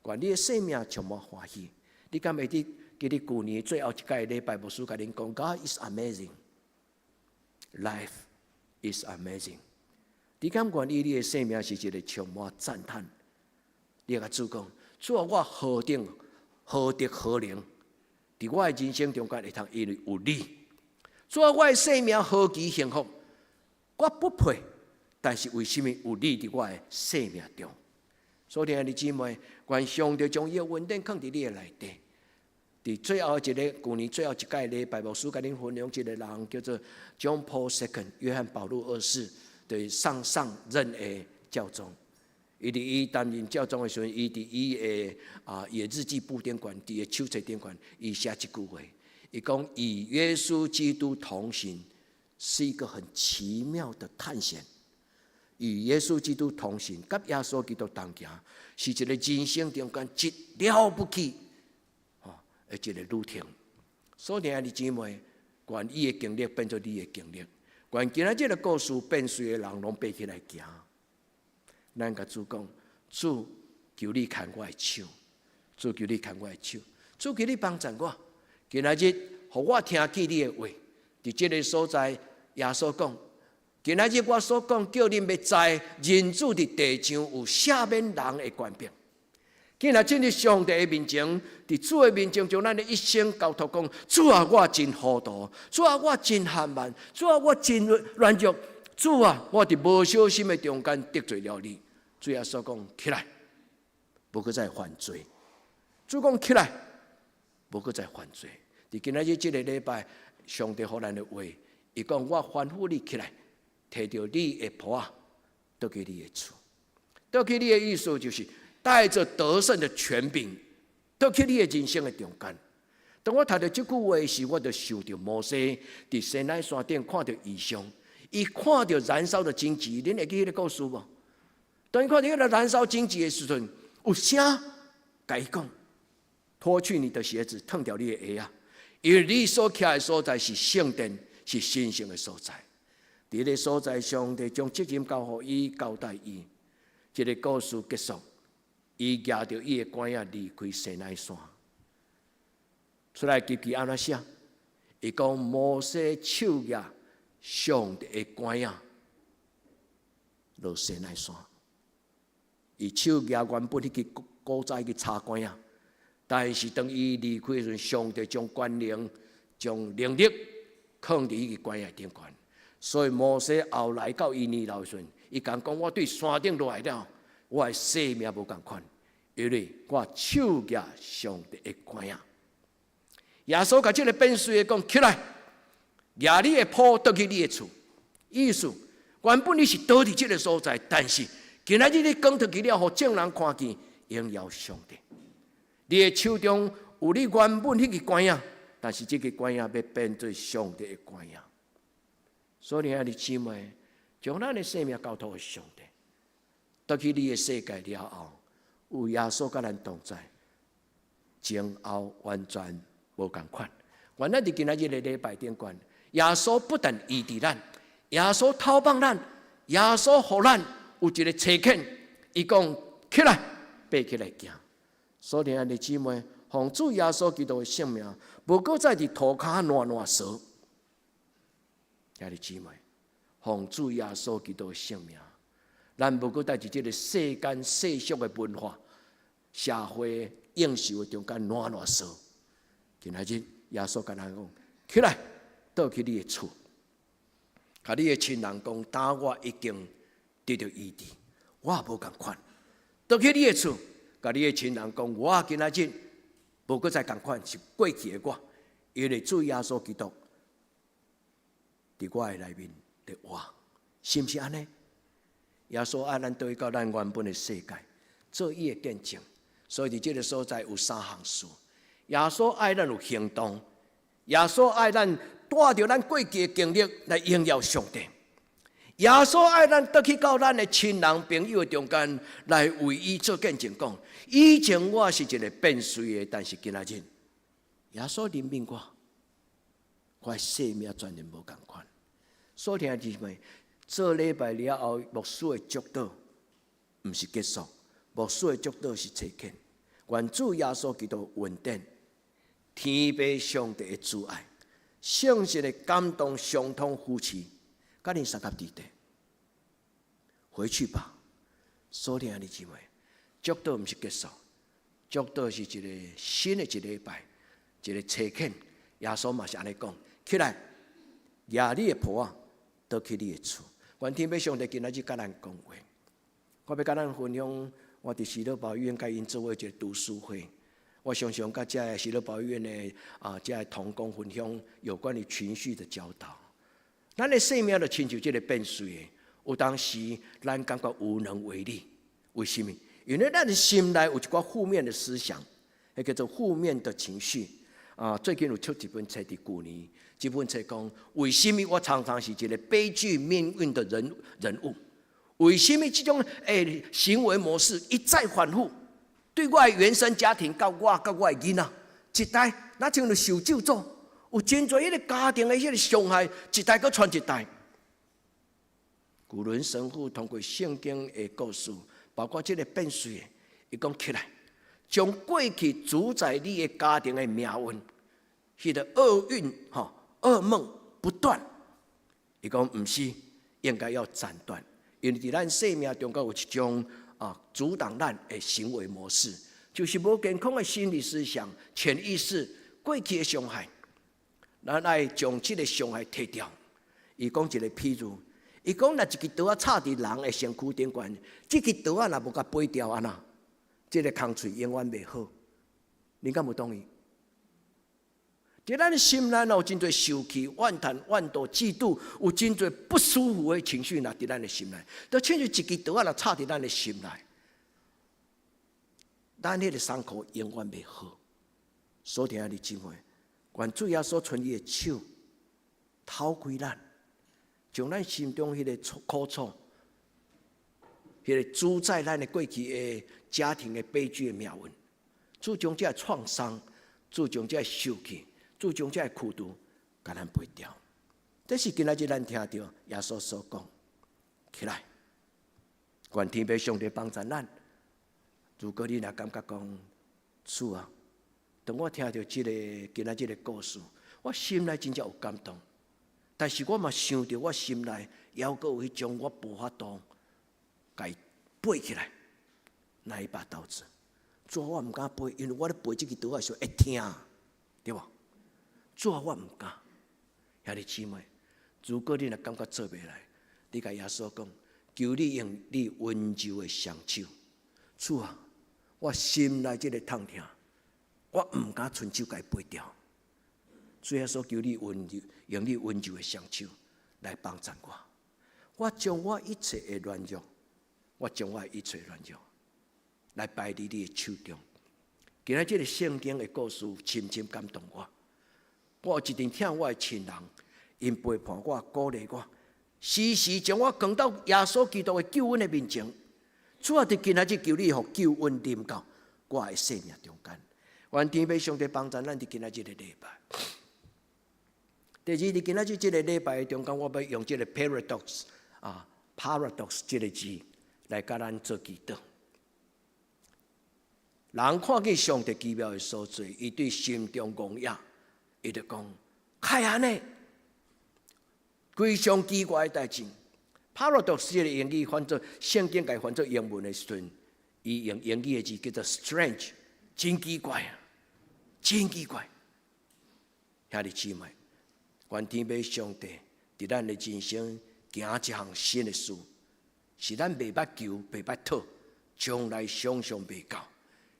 F: 願你的生命充滿歡喜。你敢會記得舊年最後一屆禮拜，牧師共恁講：God is amazing, life is amazing。你敢願意你的生命是一个充滿讚嘆？你共主講：主啊，我何等何德何能？佇我的人生中間會通因為有你。主啊，我的生命何其幸福！我不配，但是為什麼有你佇我的生命中？所以，兄弟姊妹，願上帝將伊的恩典放佇你的內底。佇最後一个舊年最後一屆禮拜，牧師共恁分享一个人叫做 John Paul II 約翰保祿二世，對上上任的教宗。伊佇伊擔任教宗的時陣，伊佇伊的啊，伊的日記簿頂懸，佇伊手冊頂懸，伊寫一句話，伊講與耶穌基督同行是一個很奇妙的探險。與耶穌基督同行，佮耶穌基督同行，是一個人生中間極了不起，吼，的一個旅程。所以，兄弟姊妹，願伊的經歷變做你的經歷，願今仔這个故事變碎的人攏爬起來行。咱共主講，主求你牽我的手，主求你牽我的手，主求你幫助我。今仔日，予我聽見你的話，佇這个所在，耶穌講。今仔日我所講，叫恁欲知人子佇地上有赦免人的權柄。今仔進入上帝的面前，佇主的面前，將咱的一生交託講：主啊，我真糊塗；主啊，我真傲慢；主啊，我真軟弱；主啊，我佇無小心的中間得罪了你。主耶穌講：起來，無閣再犯罪。主講起來，無閣再犯罪。佇今仔日這个禮拜，上帝予咱的話，伊講我吩咐你起來。提著你的鋪仔，倒去你的厝。倒去你的意思就是帶著得勝的權柄，倒去你的人生的中間。當我讀著這句話時，我就想著摩西佇西奈山頂看著異象，伊看著燃燒的荊棘，恁會記彼个故事無？當伊看著彼个燃燒荊棘的時陣，有聲共伊講：脫去你的鞋子，脫掉你的鞋仔，因為你所徛的所在是聖殿，是神聖的所在。佇彼个所在，上帝將責任交予伊，交代伊。這个故事結束，伊舉著伊的拐仔離開西奈山。出埃及記按怎寫？伊講摩西手舉上帝的拐仔落西奈山。伊手舉原本彼个古早彼个柴拐仔，但是當伊離開的時陣，上帝將權能、將能力放佇彼个拐仔頂懸。所以摩西後來到伊年老的時陣，伊敢講：我對山頂落來了，我的生命無仝款，因為我手舉上帝的拐仔。耶穌共這个變衰的講起來，舉你的鋪倒去你的厝。意思原本你是倒佇這个所在，但是今仔日你扛出去了，予眾人看見，榮耀上帝。你的手中有你原本彼支拐仔，但是這支拐仔欲變做上帝的拐仔。所以兄弟姊妹，將咱的生命交託予上帝，倒去你的世界了後，有耶穌佮咱同在，前後完全無仝款。原來佇今仔日的禮拜頂懸，耶穌不但醫治咱，耶穌透放咱，耶穌予咱有一個差遣，伊講起來，爬起來行。所以兄弟姊妹，奉主耶穌基督的聖名，無閣再佇塗跤爛爛趖。兄弟姊妹，奉主耶穌基督的聖名，咱無閣再佇這个世間世俗的文化、社會應酬的中間爛爛趖。今仔日耶穌共咱講：起來，倒去你的厝，共你的親人講，當我已經得著醫治，我無仝款。倒去你的厝，共你的親人講，我今仔日無閣再仝款，是過去的我，因為主耶穌基督佇我的內面佇活，是毋是按呢？耶穌愛咱倒去到咱原本的世界，做伊的見證。所以佇這个所在有三項事：耶穌愛咱有行動，耶穌愛咱帶著咱過去的經歷來榮耀上帝。耶穌愛咱倒去到咱的親人朋友的中間來為伊做見證，講以前我是一个變媠的，但是今仔日耶穌憐憫我，我的生命全然無仝款。所以兄弟姊妹，做禮拜了後，牧師的祝禱毋是結束，牧師的祝禱是差遣。願主耶穌基督恩典，天父上帝的慈愛，聖神的感動相通扶持，佮恁相佮佇底。回去吧，所以兄弟姊妹，祝禱毋是結束，祝禱是一个新的一禮拜，一个差遣。耶穌嘛是按呢講，起來，舉你的抱仔，倒去你的厝。願天父上帝今仔日佮咱講話，我欲佮咱分享，我佇喜樂堡醫院佮𪜶做伙一个讀書會。我常常佮遮个喜樂堡醫院的遮个同工分享有關於情緒的教導。咱的生命就親像這个變媠的，有當時咱感覺無能為力，為啥物？因為咱的心內有一寡負面的思想，彼叫做負面的情緒。最近有出一本冊佇舊年，這本冊講為啥物我常常是一个悲劇命運的人物？為啥物這種行為模式一再反覆？對我的原生家庭，佮我佮我的囡仔，一代若像著受咒詛，有真濟彼个家庭的彼个傷害，一代閣傳一代。古倫神父通過聖經的故事，包括這个變媠的，伊講起來，將過去主宰你的家庭的命運，彼个厄運吼噩夢不斷。伊講毋是，應該要斬斷，因為佇咱生命中間有一種阻擋咱的行為模式，就是無健康的心理思想、潛意識、過去的傷害，咱愛將這个傷害剔掉。伊講一个譬如，伊講若一支刀仔插佇人的身軀頂懸，這支刀仔若無共掰掉按怎，這个空喙永遠袂好。你敢有同意？佇咱心內有真濟受氣、怨嘆、怨妒、嫉妒，有真濟不舒服的情緒，若佇咱的心內，就親像一支刀仔若插佇咱的心內，咱彼个傷口永遠袂好。所以兄弟姊妹，願主耶穌伸伊的手，透開咱，將咱心中彼个苦楚、彼个主宰咱的過去的家庭的悲劇的命運，主將這个創傷，主將這个受氣，主將這个苦毒，共咱掰掉。這是今仔日咱聽著耶穌所講，起來，願天父上帝幫助咱。如果你若感覺講，主啊，當我聽著這个今仔日的故事，我心內真正有感動。但是我嘛想著我心內猶閣有彼種我無法度共伊掰起來，那一把刀子。主啊，我毋敢掰，因為我咧掰這支刀的時候會疼，對無？主啊，我毋敢。兄弟姊妹，如果你若感覺做袂來，你共耶穌講，求你用你溫柔的雙手。主啊，我心內這个痛疼，我毋敢伸手共伊掰掉。主耶穌，求你溫柔，用你溫柔的雙手來幫助我。我將我一切的軟弱，我將我一切軟弱來擺佇你的手中。今仔這个聖經的故事深深感動我。我有一陣疼我的親人，𪜶陪伴我、鼓勵我，時時將我扛到耶穌基督的救恩的面前。主啊，佇今仔日求你予救恩臨到我的生命中間。願天父上帝幫助咱佇今仔日的禮拜。第二，佇今仔日這个禮拜的中間，我欲用這个 paradox 啊，paradox 這个字來佮咱做祈禱。人看見上帝奇妙的所做，伊對心中戇掖，伊就講：會按呢，非常奇怪的代誌。paradox 這个英語翻做聖經共翻做英文的時陣，伊用英語的字叫做 strange，真奇怪啊，真奇怪。兄弟姊妹，願天父上帝佇咱的人生行一項新的事，是咱袂捌求、袂捌討，將來想象袂到。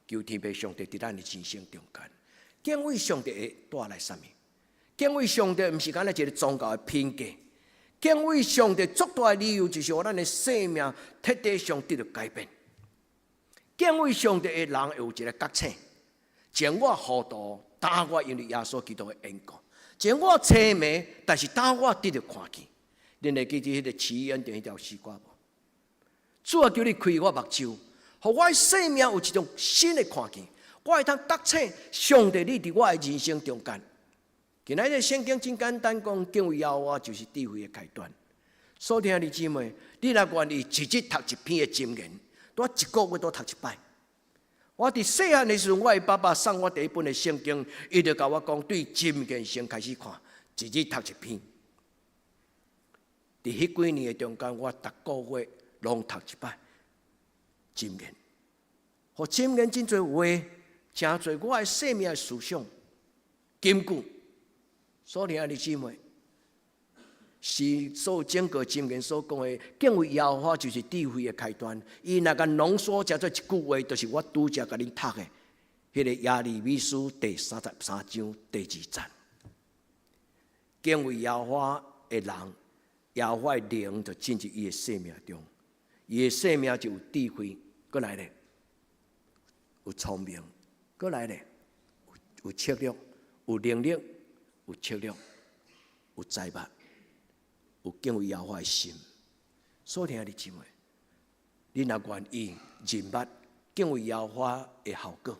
F: 求天父上帝佇咱的人生中間，敬畏上帝會帶來啥物？敬畏上帝毋是干焦一个宗教的品格。敬畏上帝足大的理由，就是予咱的生命徹底上得著改變。敬畏上帝的人會有一个覺醒，前我糊塗，今我因為耶穌基督的緣故，前我青盲，但是今我得著看見。恁會記得彼个起源的彼條詩歌無？主啊，求你開我目睭，予我的生命有一種新的看見，我會當覺醒上帝你佇我的人生中間。今仔日聖經真簡單講，敬畏耶和華就是智慧的開端。所以兄弟姊妹，你若願意一日讀一篇的箴言，我一個月都讀一擺。我佇細漢的時陣，我的爸爸送我第一本的聖經，伊就共我講，對箴言先開始看，一日讀一篇。佇彼幾年的中間，我逐個月攏讀一擺箴言。予箴言真濟話，誠濟我的生命的思想金句。所以兄弟姊妹，是所有整個箴言所講的敬畏耶和華就是智慧的開端。伊若共濃縮成做一句話，就是我拄才共恁讀的，彼个耶利米書第33章第二節。敬畏耶和華的人，耶和華的靈就進入伊的生命中，伊的生命就有智慧，閣來咧，有聰明，閣來咧，有策略，有能力，有策略，有才捌，有敬畏耶和華的心。所以兄弟姊妹，你若願意認捌敬畏耶和華的效果，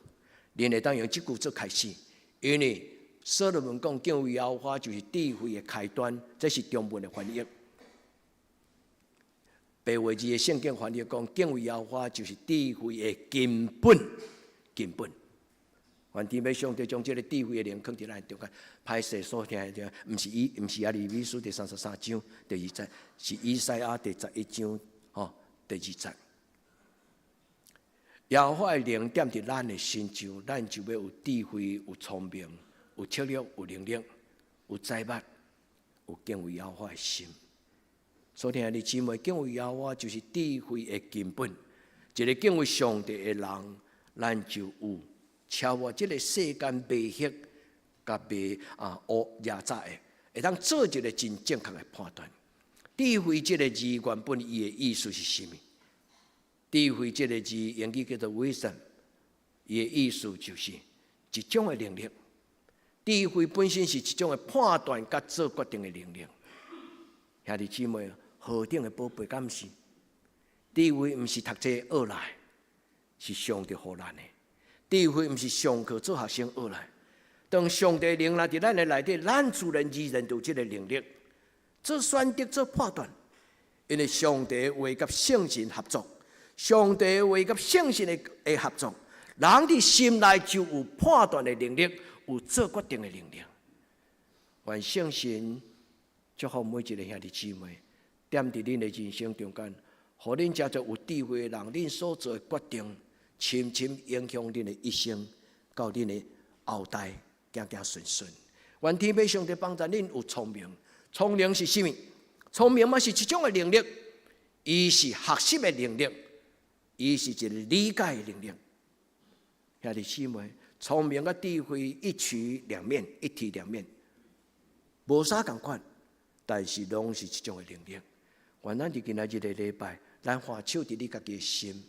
F: 恁會當用這句做開始，因為所羅門講敬畏耶和華就是智慧的開端，這是中文的翻譯。白話字的聖經翻譯講敬畏耶和華就是智慧的根本，根本。願天父上帝將這个智慧的靈囥佇咱中間，歹勢所聽的，毋是耶利米書第三十三章第二節，是以賽亞第十一章吼第二節。耶和華的靈踮佇咱的身上，咱就欲有智慧、有聰明、有策略、有能力、有才捌、有敬畏耶和華的心。所以兄弟姊妹，敬畏耶和華就是智慧的根本。一个敬畏上帝的人，咱就有超越這个世間迷惑佮迷啊烏壓榨的，會當做一个真正確的判斷。智慧這个字原本伊的意思是啥物？智慧這个字英語叫做 wisdom，伊的意思就是一種的能力。智慧本身是一種的判斷佮做決定的能力。兄弟姊妹，何等的寶貝，敢毋是？智慧毋是讀冊學來，是上帝予咱的。智慧毋是上課做學生學來。當上帝靈來佇咱的內底，咱自然而然就有這个能力做選擇、做判斷。因為上帝話佮聖神合作，上帝話佮聖神的合作，人佇心內就有判斷的能力，有做決定的能力。願聖神祝福每一个兄弟姊妹，踮佇恁的人生中間，予恁成做有智慧的人，恁所做的決定，深深影響恁的一生，到恁的後代，行行順順。願天父上帝幫助恁有聰明，聰明是啥物？聰明嘛是一種的能力，伊是學習的能力，伊是一个理解的能力。兄弟姊妹，聰明佮智慧一體兩面，一體兩面，無啥仝款，但是攏是一種的能力。願咱佇今仔日个禮拜，咱放手佇你家己的心，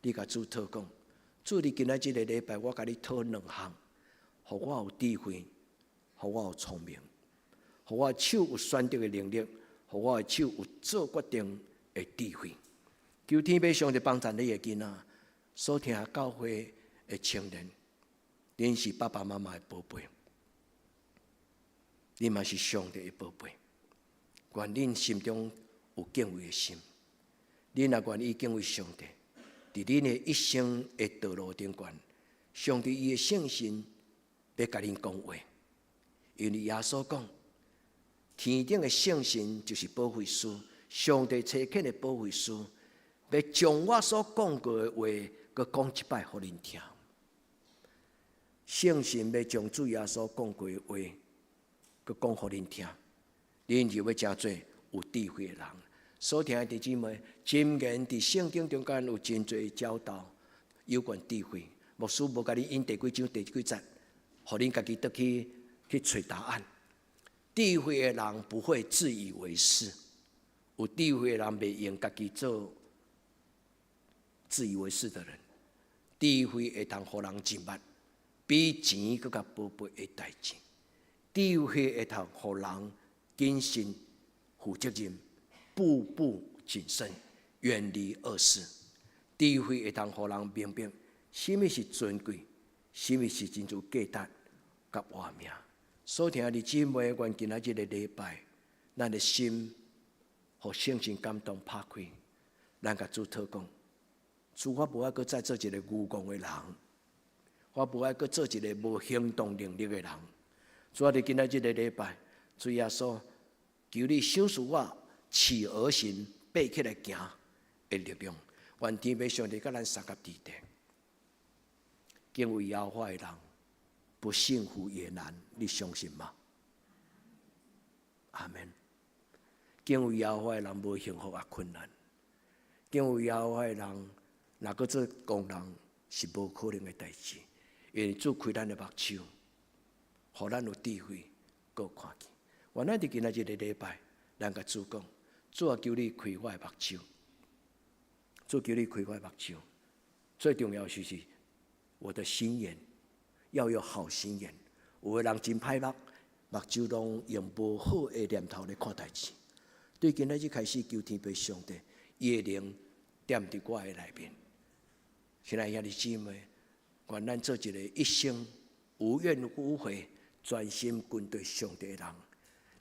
F: 你共主禱講，主，你今仔這个礼拜，我共你讨两项，予我有智慧，予我有聪明，予我手有选择的能力，予我的手有做决定的智慧。求天父上帝帮助你的囡仔，所听教会的青年，恁是爸爸妈妈的宝贝，恁嘛是上帝的宝贝。愿恁心中有敬畏的心，恁若愿意敬畏上帝，伫恁的一生的道路顶悬，上帝伊的圣神欲共恁讲话，因为耶稣讲，天顶的圣神就是保惠师，上帝差遣的保惠师，欲将我所讲过的话，阁讲一摆予恁听。圣神欲将主耶稣讲过的话，阁讲予恁听，恁就欲成做有智慧的人。所听的弟姊妹，箴言伫圣经中间有真济教导有关智慧。牧师无共你引第几章第几节，予恁家己倒去去揣答案。智慧的人不会自以为是，有智慧的人袂用家己做自以为是的人。智慧会通予人进步，比钱阁较宝贝的代志。智慧会通予人谨慎、负责任。步步谨慎，远离恶事。智慧会通予人明白，啥物是尊贵，啥物是真有价值佮活命。所听的姊妹，愿今仔这个礼拜，咱的心予圣神感动拍开，咱共主讨讲：主，我无爱阁再做一个愚戆的人，我无爱阁做一个无行动能力的人。主啊，伫今仔这个礼拜，主耶稣，求你赏赐我起而行、爬起来行的力量。愿天父上帝佮咱相佮伫咧。敬畏耶和华的人，不幸福也难，你相信吗？阿门。敬畏耶和华的人无幸福也困难。敬畏耶和华的人，若阁做工人是无可能的代志，因为主开咱的目睭，予咱有智慧，阁看见。愿咱伫今仔这个礼拜，咱共主讲：主啊，求你开我的目睭。主求你开我的目睭。最重要就是我的心眼要有好心眼。有的人真歹目，目睭拢用无好的念头咧看代志。对今仔日开始，求天父上帝，伊的灵踮伫我的内面。亲爱兄弟姊妹，愿咱做一个一生无怨无悔、专心跟随上帝的人。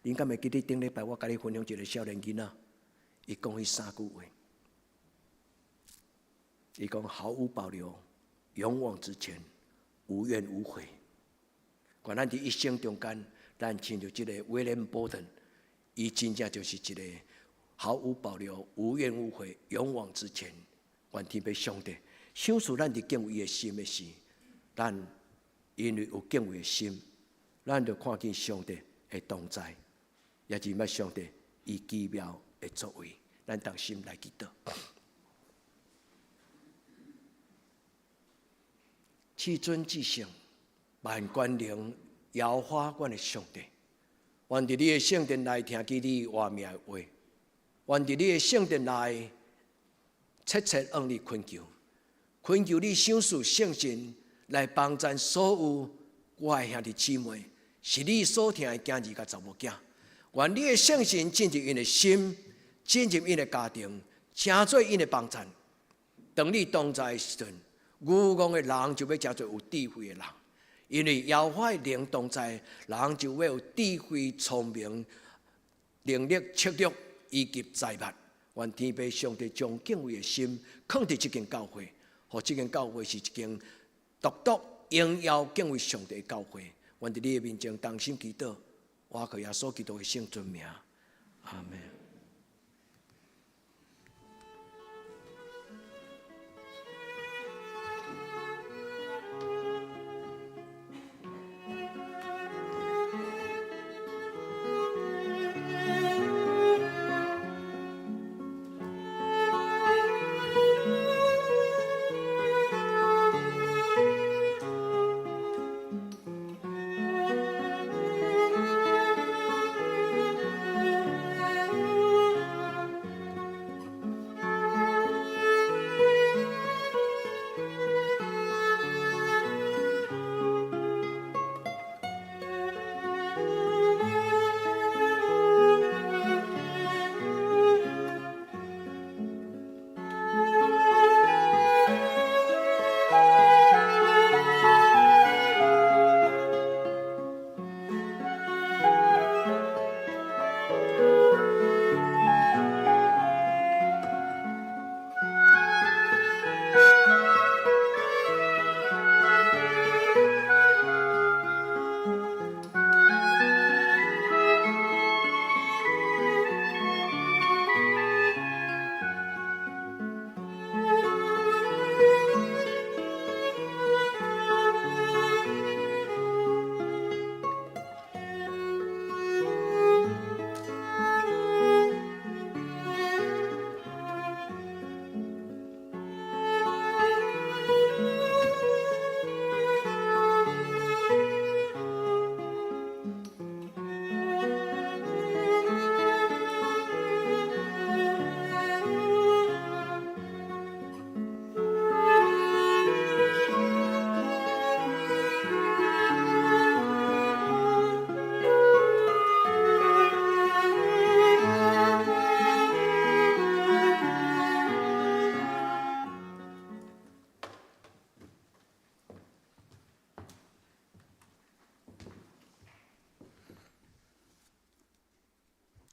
F: 恁敢会记得顶礼拜我共你分享一个少年囡仔，伊讲彼三句话。伊讲毫无保留、勇往直前、无怨无悔。愿咱伫一生中间，咱亲像这个威廉·波顿，伊真正就是一个毫无保留、无怨无悔、勇往直前。愿天父上帝赏赐咱伫敬畏的心的时，咱因为有敬畏的心，咱就看见上帝的同在，也是捌上帝伊奇妙的作为。咱同心来祈祷。至尊至圣，万全能耶和华阮的上帝，愿伫你的圣殿内听见你活命的话，愿伫你的圣殿内切切向你恳求，恳求你赏赐圣神来帮助所有我的兄弟姊妹，是你所疼的囝儿佮查某囝。愿你的圣神进入𪜶的心，进入𪜶的家庭，成做𪜶的帮助。当你同在的时阵，愚戆的人就欲成做有智慧的人，因为耶和华的灵同在，人就欲有智慧、聪明、能力、策略以及财物。愿天父上帝将敬畏的心放伫这间教会，予这间教会是一间独独荣耀敬畏上帝的教会。愿伫你的面前同心祈祷，我靠耶稣基督的圣尊名，阿门。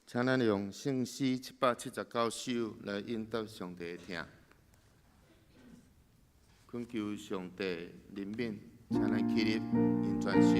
E: 請咱用聖詩779首來應答上帝的疼，懇求上帝憐憫，請咱起立，用全首。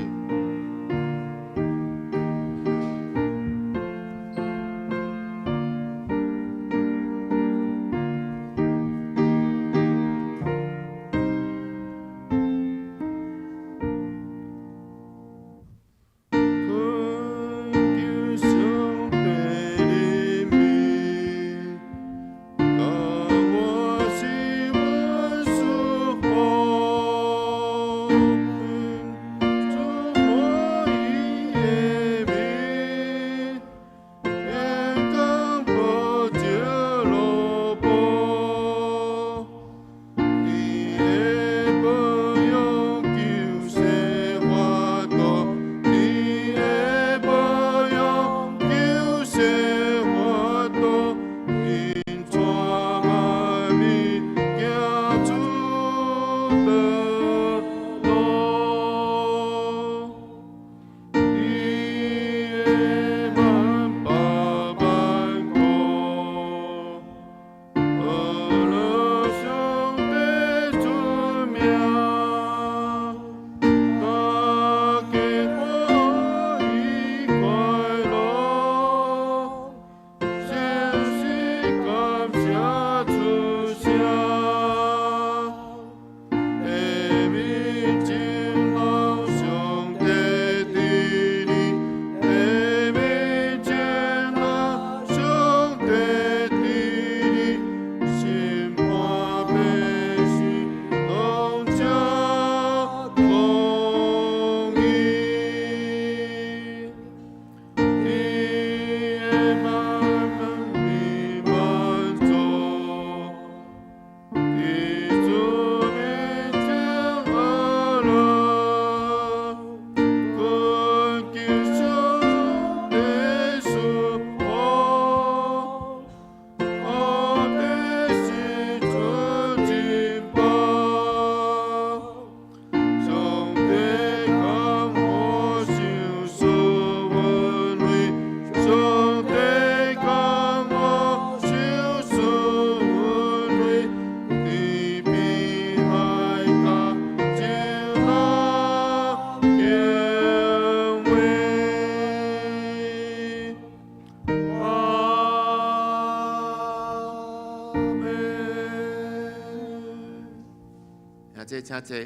E: 請坐，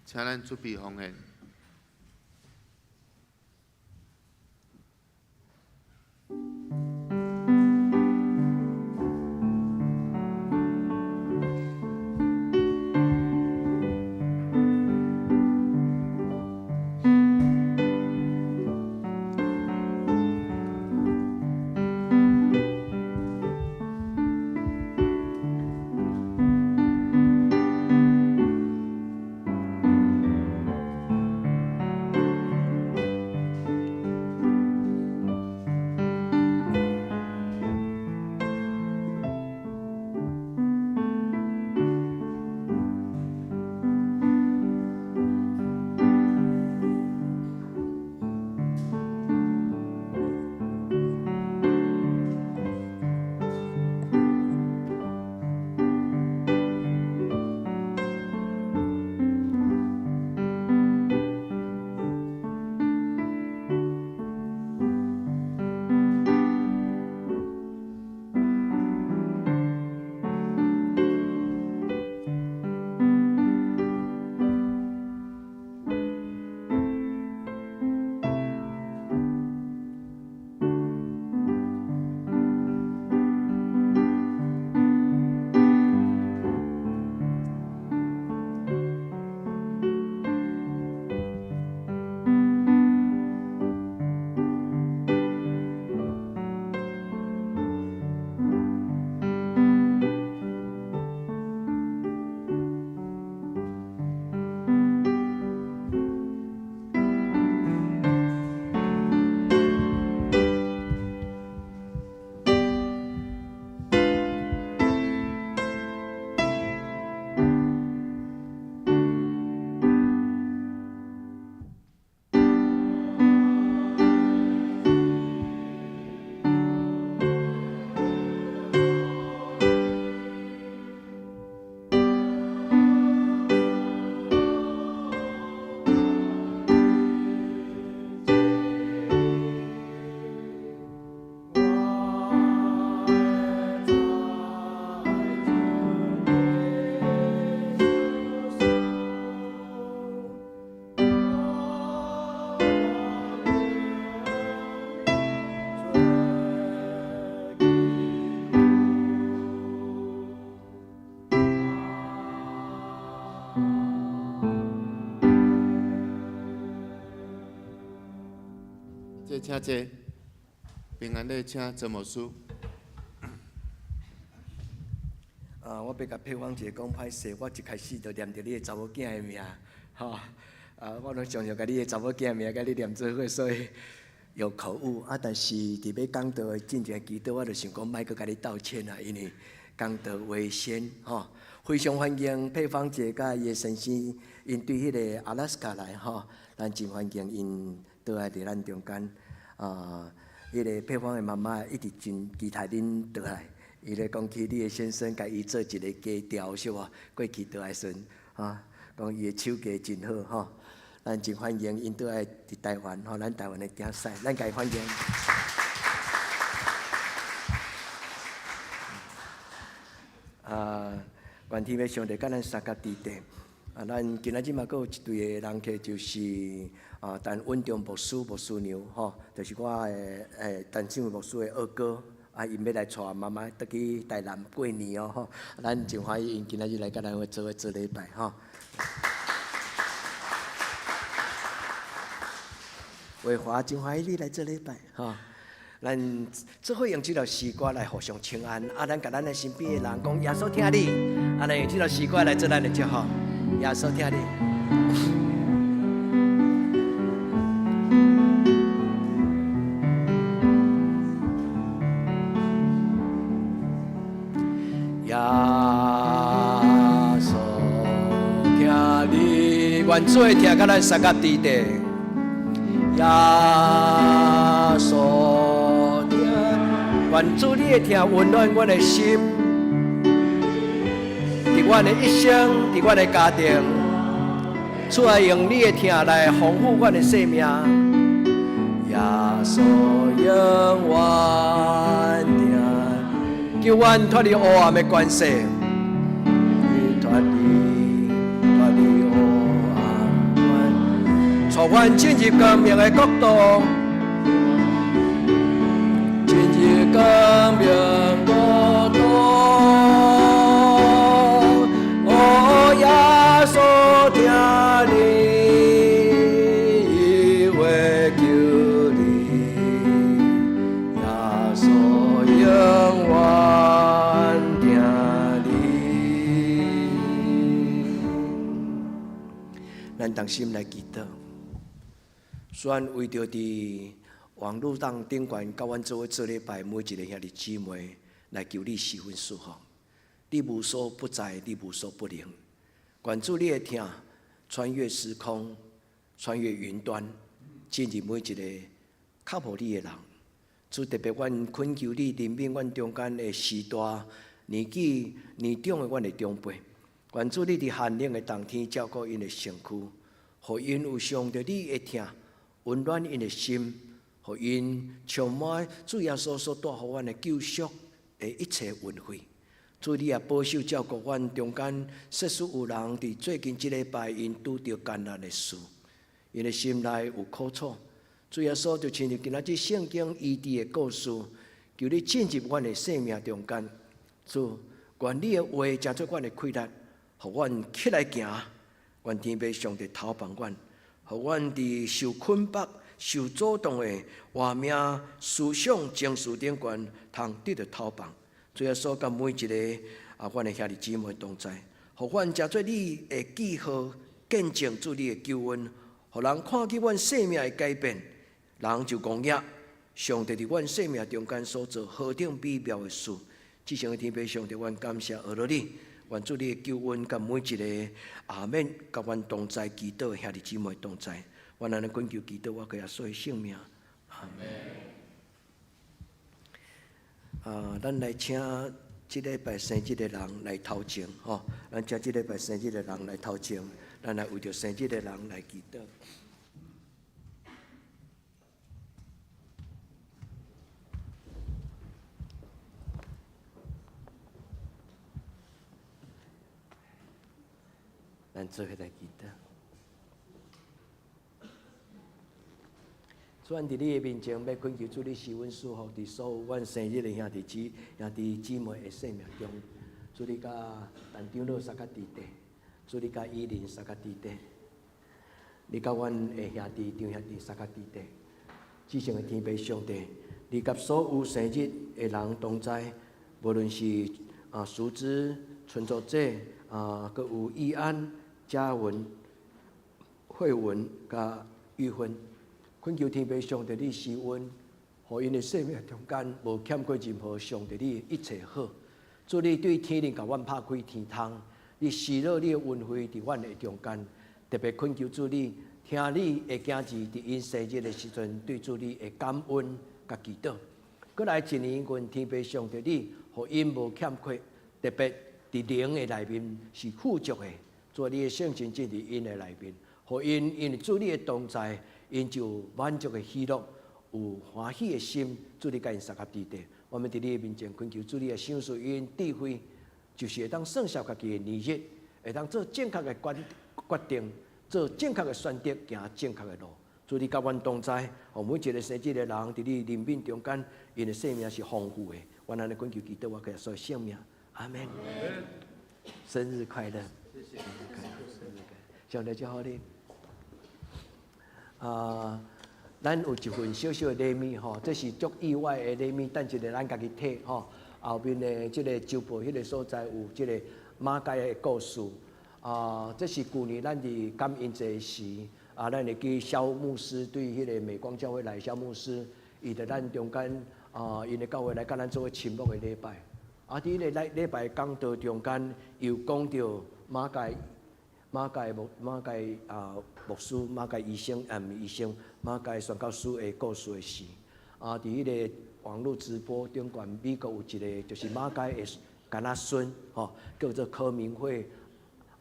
E: 請咱準備奉獻。禮請坐，平安禮請曾牧師。
F: 啊，我欲共佩芳姐講歹勢，我一開始就念著你的查某囝的名，吼，啊，我攏常常共你的查某囝名共你念做伙，所以有口誤。啊，但是佇欲講道的進前祈禱，我就想講莫閣共你道歉啊，因為講道為先，吼。非常歡迎佩芳姐佮伊的先生，𪜶對彼个阿拉斯加來，吼，咱真歡迎𪜶倒來佇咱中間。啊，彼个佩芳的媽媽一直真期待恁倒來。伊咧講起你的先生，共伊做一个家調，是無？過去倒來時陣，哈，講伊的手藝真好，吼。咱真歡迎𪜶倒來佇台灣，吼，咱台灣的囝婿，咱共伊歡迎。啊，願天父上帝佮咱相佮佇底。啊，咱今仔日嘛，閣有一對的人客，就是啊，陳穩中牧師、牧師娘，吼，就是我的陳勝偉牧師的二哥。啊，𪜶欲來帶媽媽轉去台南過年哦，吼！咱真歡喜𪜶今仔日來佮咱做伙做禮拜，吼。偉華真歡喜你來做禮拜，吼！咱做伙用這首詩歌來互相請安，啊，咱共咱的身邊的人講耶穌疼你，啊，咱用這首詩歌來做咱的祝福，耶穌疼你。耶穌疼你，願主的疼佮咱相佮佇底。耶穌疼，願主你的疼溫暖阮的心，佇阮的一生，佇阮的家庭，主愛用你的疼來豐富阮的生命。耶穌永遠疼，救阮脫離黑暗的權勢，脫離黑暗權，帶阮進入光明的國度，進入光明國度。哦，耶穌疼你，伊會救你，耶穌永遠疼你。咱同心來祈禱，主咱為著佇網路當頂懸，佮阮做伙做禮拜，每一个兄弟姊妹來求你施恩賜福。你無所不在，你無所不能。願主你的疼穿越時空，穿越雲端，進入每一个靠無你的人。主特別，阮懇求你憐憫阮中間的時代年紀年長的阮的長輩。願主你佇寒冷的冬天照顧𪜶的身軀，予𪜶有上著你的疼，溫暖𪜶的心，予𪜶充滿主耶穌所帶予阮的救贖的一切恩惠。主你也保守照顧阮中間，設使有人佇最近這禮拜𪜶拄著艱難的事，𪜶的心內有苦楚。主耶穌就親像今仔日聖經醫治的故事，求你進入阮的生命中間。主，願你的話成做阮的氣力，予阮起來行。願天父上帝頭幫阮，予阮佇受捆綁、受阻擋的活命思想情緒頂懸，通得著頭幫。主耶穌佮每一个啊，阮的兄弟姊妹同在，予阮成做你的記號，見證主你的救恩，予人看見阮生命的改變，人就戇額上帝佇阮生命中間所做何等美妙的事。至聖的天父上帝，阮感謝阿羅你，願主你的救恩佮每一个阿們，佮阮同在祈禱的兄弟姊妹同在，阮按呢懇求祈禱，我耶穌的聖名，阿們。啊，咱來請這禮拜生日的人來頭前，吼！咱請這禮拜生日的人來頭前，咱來為著生日的人來祈禱。咱做伙來祈禱。主，阮佇你的面前，欲懇求主你施恩賜福，佇所有阮生日的兄弟姊兄弟姊妹的生命中，主你佮陳長老相佮佇底，主你佮伊琳相佮佇底，你佮阮的兄弟張兄弟相佮佇底，至聖的天父上帝，你佮所有生日的人同在，無論是淑芝、陳作者啊，閣有義安、嘉文、慧文佮玉芬，懇求天父上帝你施恩，予𪜶的生命中間無欠過任何上帝你的一切好。主你對天靈共阮拍開天窗，你施落你的恩惠佇阮的中間，特別懇求主你聽你的囝兒佇𪜶生日的時陣對主你的感恩佮祈禱。閣來一年，願天父上帝你，予𪜶無欠缺，特別佇靈的內面是富足的。主你的聖神進佇𪜶的內面，予𪜶因為主你的同在，𪜶就有滿足的喜樂，有歡喜的心。主你共𪜶相佮佇地，我們佇你的面前懇求主你的賞賜𪜶智慧，就是會當算數家己的年日，會當做正確的決定，做正確的選擇，行正確的路。主你佮阮同在，予每一个生日的人佇你憐憫中間，𪜶的生命是豐富的。阮按呢懇求祈禱，我耶穌的聖名，阿門。生日快樂！謝謝。生日快樂！上帝祝福你。啊，咱有一份小小的禮物吼，這是足意外的禮物，等一下咱家己提吼。後面的這個周報彼个所在有這個馬偕的故事。啊，這是舊年咱佇感恩節時，啊，咱會記蕭牧師對彼个美光教會來蕭牧師，伊佇咱中間啊，𪜶的教會來佮咱做伙親牧的禮拜。啊，佇彼个禮拜講道中間，又講著馬偕馬偕牧馬偕啊牧師馬偕醫生啊，毋是醫生馬偕宣教師的故事的事。啊，佇彼个網路直播頂懸，美國有一个就是馬偕的囡仔孫，吼，叫做柯明慧。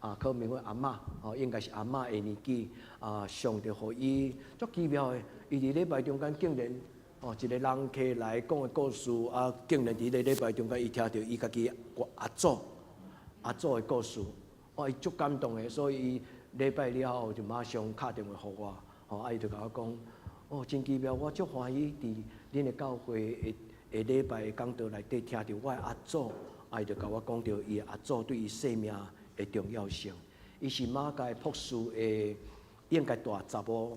F: 啊，柯明慧阿嬤，吼，應該是阿嬤的年紀，啊，上帝予伊足奇妙的，伊佇禮拜中間竟然，哦，一个人客來講的故事，啊，竟然佇個禮拜中間，伊聽著伊家己阿祖阿祖的故事，哦，伊足感動的，所以伊禮拜了後就馬上敲電話予我，吼，啊，伊就共我講，哦，真奇妙，我足歡喜佇恁的教會的禮拜的講道內底聽著我的阿祖，啊，伊就共我講著伊的阿祖對伊生命的重要性。伊是馬偕博士的，應該大查某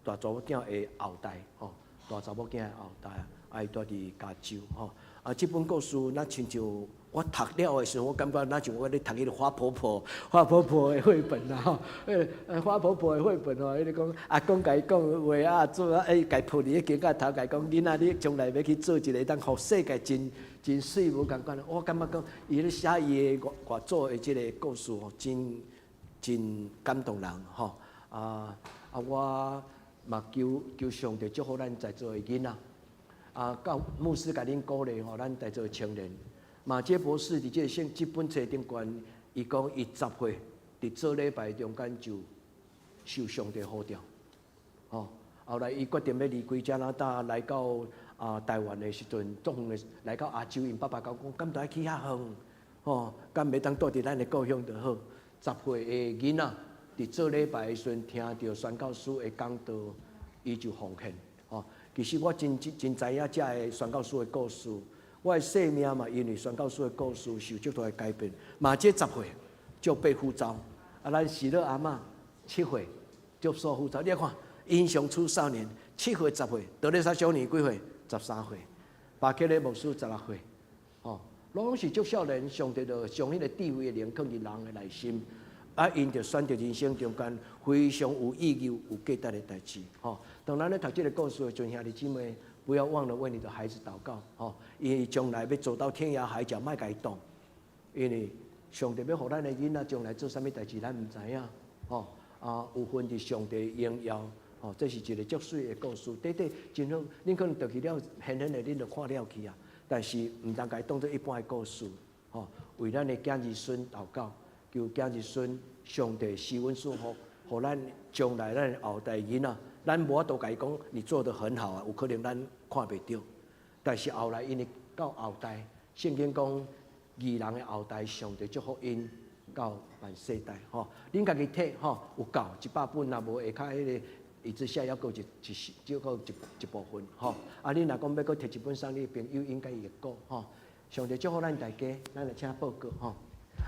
F: 囝的後代，吼，大查某囝的後代，啊，伊住佇加州，吼。啊，這本故事若親像我讀了的時陣，我感覺若像我咧讀彼个花婆婆、花婆婆的繪本啦，吼。花婆婆的繪本吼，彼个講阿公共伊講話啊，做啊，欸，共抱佇咧肩胛頭，共伊講囡仔，你將來欲去做一个當予世界真真媠無仝款。我感覺講，伊咧寫伊的外祖的這个故事吼，真真感動人吼。啊啊，我嘛求求上帝祝福咱在座的囡仔。啊，到牧師共恁鼓勵吼，咱在座的青年。馬傑博士佇這个聖這本冊頂懸，伊講伊10歲佇做禮拜中間就受上帝呼召，吼。後來伊決定欲離開加拿大來到台灣的時陣，足遠的來到亞洲，𪜶爸爸共講，敢著愛去遐遠，吼，敢袂當蹛佇咱的故鄉就好。10歲的囡仔佇做禮拜的時陣，聽著宣教師的講道，伊就奉獻，吼。其實我真真真知影這个宣教師的故事，我的生命嘛，因為宣教師的故事受足大的改變。馬傑10歲就被呼召，啊，咱喜樂阿嬤7歲就受呼召。你看，英雄出少年，7歲10歲，德蕾莎修女幾歲？13歲，巴克雷牧師16歲，吼，攏是足少年，上帝就將彼个智慧的靈囥佇人的內心。啊，𪜶就選擇人生中間非常有意義、有價值的代誌，吼。當咱咧讀這个故事的時陣，兄弟姊妹，不要忘了為你的孩子禱告，吼，因為將來欲走到天涯海角，莫共伊擋，因為上帝欲予咱的囡仔將來做啥物代誌，咱毋知影，吼。啊，有份佇上帝榮耀，吼，這是一个足媠的故事，短短真好，恁可能讀去了，淺淺的恁就看了去啊。但是毋通共伊當做一般的故事，吼，為咱的囝兒孫禱告。求囝兒孫上帝施恩賜福，予咱將來咱的後代囡仔，咱無法度共伊講你做得很好啊，有可能咱看袂著。但是後來𪜶的到後代，聖經講義人的後代，上帝祝福𪜶到萬世代吼。恁家己提吼，有夠100本，若無下跤彼个椅子下猶閣有一一少閣一部分吼。啊，恁若講欲閣提一本送你朋友，應該會夠吼。上帝祝福咱大家，咱來請報告吼。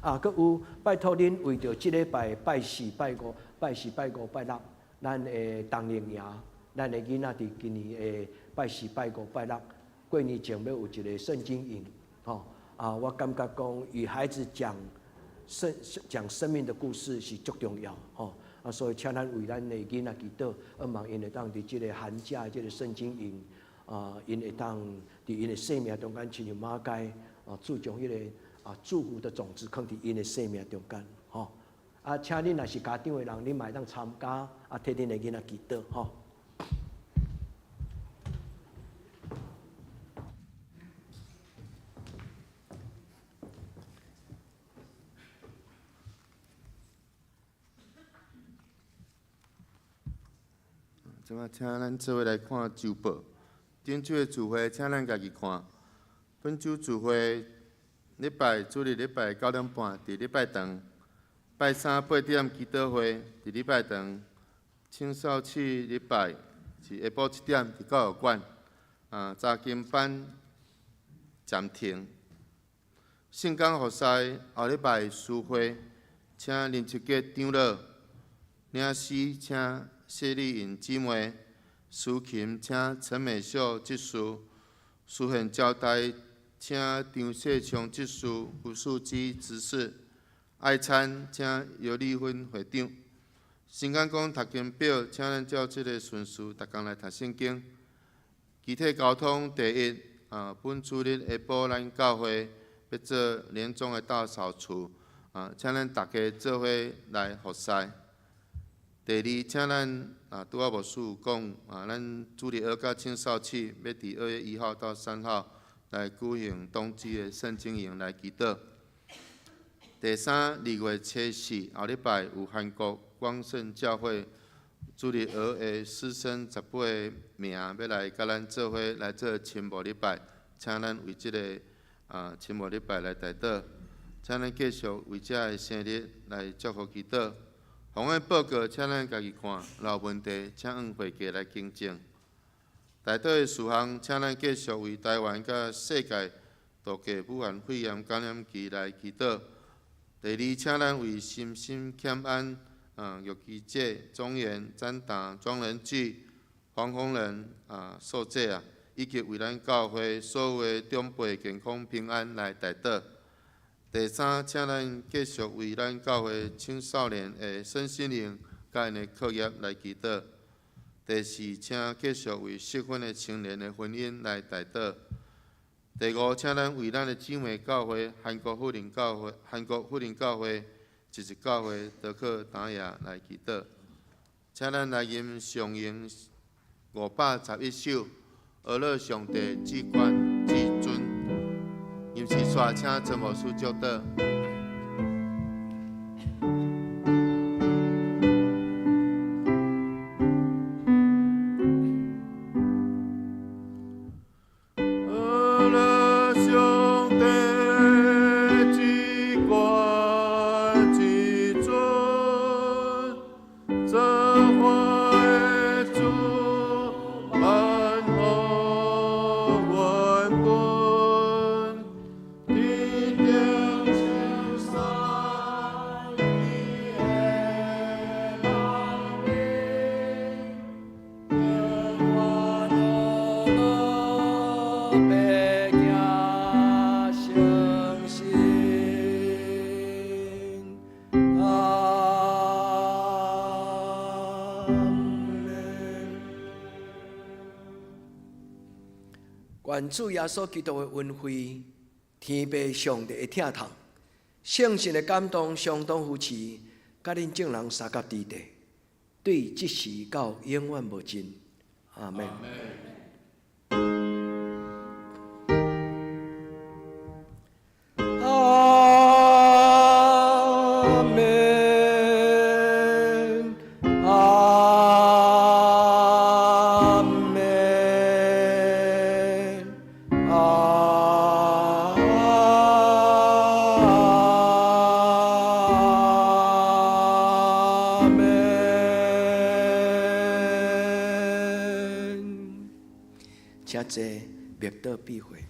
F: 啊，閣有拜託恁為著這禮拜拜四、拜五、拜四、拜五、拜六，咱的冬令營，咱的囡仔佇今年的拜四、拜五、拜六過年前欲有一个聖經營，吼啊！我感覺講與孩子講生講生命的故事是足重要，吼啊！所以請咱為咱的囡仔祈禱，希望𪜶會當佇這个寒假的這个聖經營啊，𪜶會當佇𪜶的生命中間，親像馬偕啊，注重彼个啊祝福的種子，囥佇𪜶的生命中間，吼啊！請恁若是家長的人，恁嘛會當參加啊，替恁的囡仔祈禱，吼。
E: 這擺請咱做伙來看週報。頂週的聚會，請咱家己看。本週聚會禮拜主日禮拜9點半佇禮拜堂，拜三8點祈禱會佇禮拜堂，青少契禮拜是下晡7點佇教育館，啊，查經班暫停。聖工服侍後禮拜書會，請林秋杰長老，領詩請謝麗穎姊妹，司琴請陳美秀執事，書獻交代請張世昌執事、胡樹基執事，愛餐請尤麗芬會長。新港講讀經表，請咱照這个順序，逐工來讀聖經。肢體交通第一，啊，本主日下晡咱教會欲做年終的大掃除，啊，請咱大家做伙來服侍。第二，請咱啊，拄仔牧師有講啊，咱主日學佮青少契欲佇2月1號到3號來舉行冬季的聖經營來祈禱。第三，2月初4後禮拜有韓國光聖教會主日學的師生18名欲來佮咱做伙來做親牧禮拜，請咱為這个啊親牧禮拜來代禱，請咱繼續為遮的生日來祝福祈禱。防疫報告，請咱家己看，若有問題，請按會計來更正。代禱的事項，請咱繼續為台灣佮世界度過武漢肺炎感染期來祈禱。第二，請咱為心心欠安、玉琪姐、莊嚴、展達、莊仁濟、黃宏仁啊、素姐啊，以及為咱教會所有的長輩健康平安來代禱。第三，請咱繼續為咱教會青少年的身心靈佮𪜶的課業來祈禱。第四，請繼續為適婚的青年的婚姻來代禱。第五，請咱為咱的姊妹教會韓國福林教會、韓國福林教會、一一教會德克達亞來祈禱。請咱來吟上詠511首，阿樂上帝至懸至尊。吟詩煞，請陳牧師祝禱。阿樂上帝至懸至尊，造化的主，萬福萬本，天頂青山，你的光明，
A: 我路路白行相信，阿們。
F: 願主耶穌基督的恩惠、天父上帝的疼痛、聖神的感動相當扶持，佮恁眾人相佮佇地，對這時到永遠無盡。阿們。阿們，阿們，阿們。請坐，默禱閉會。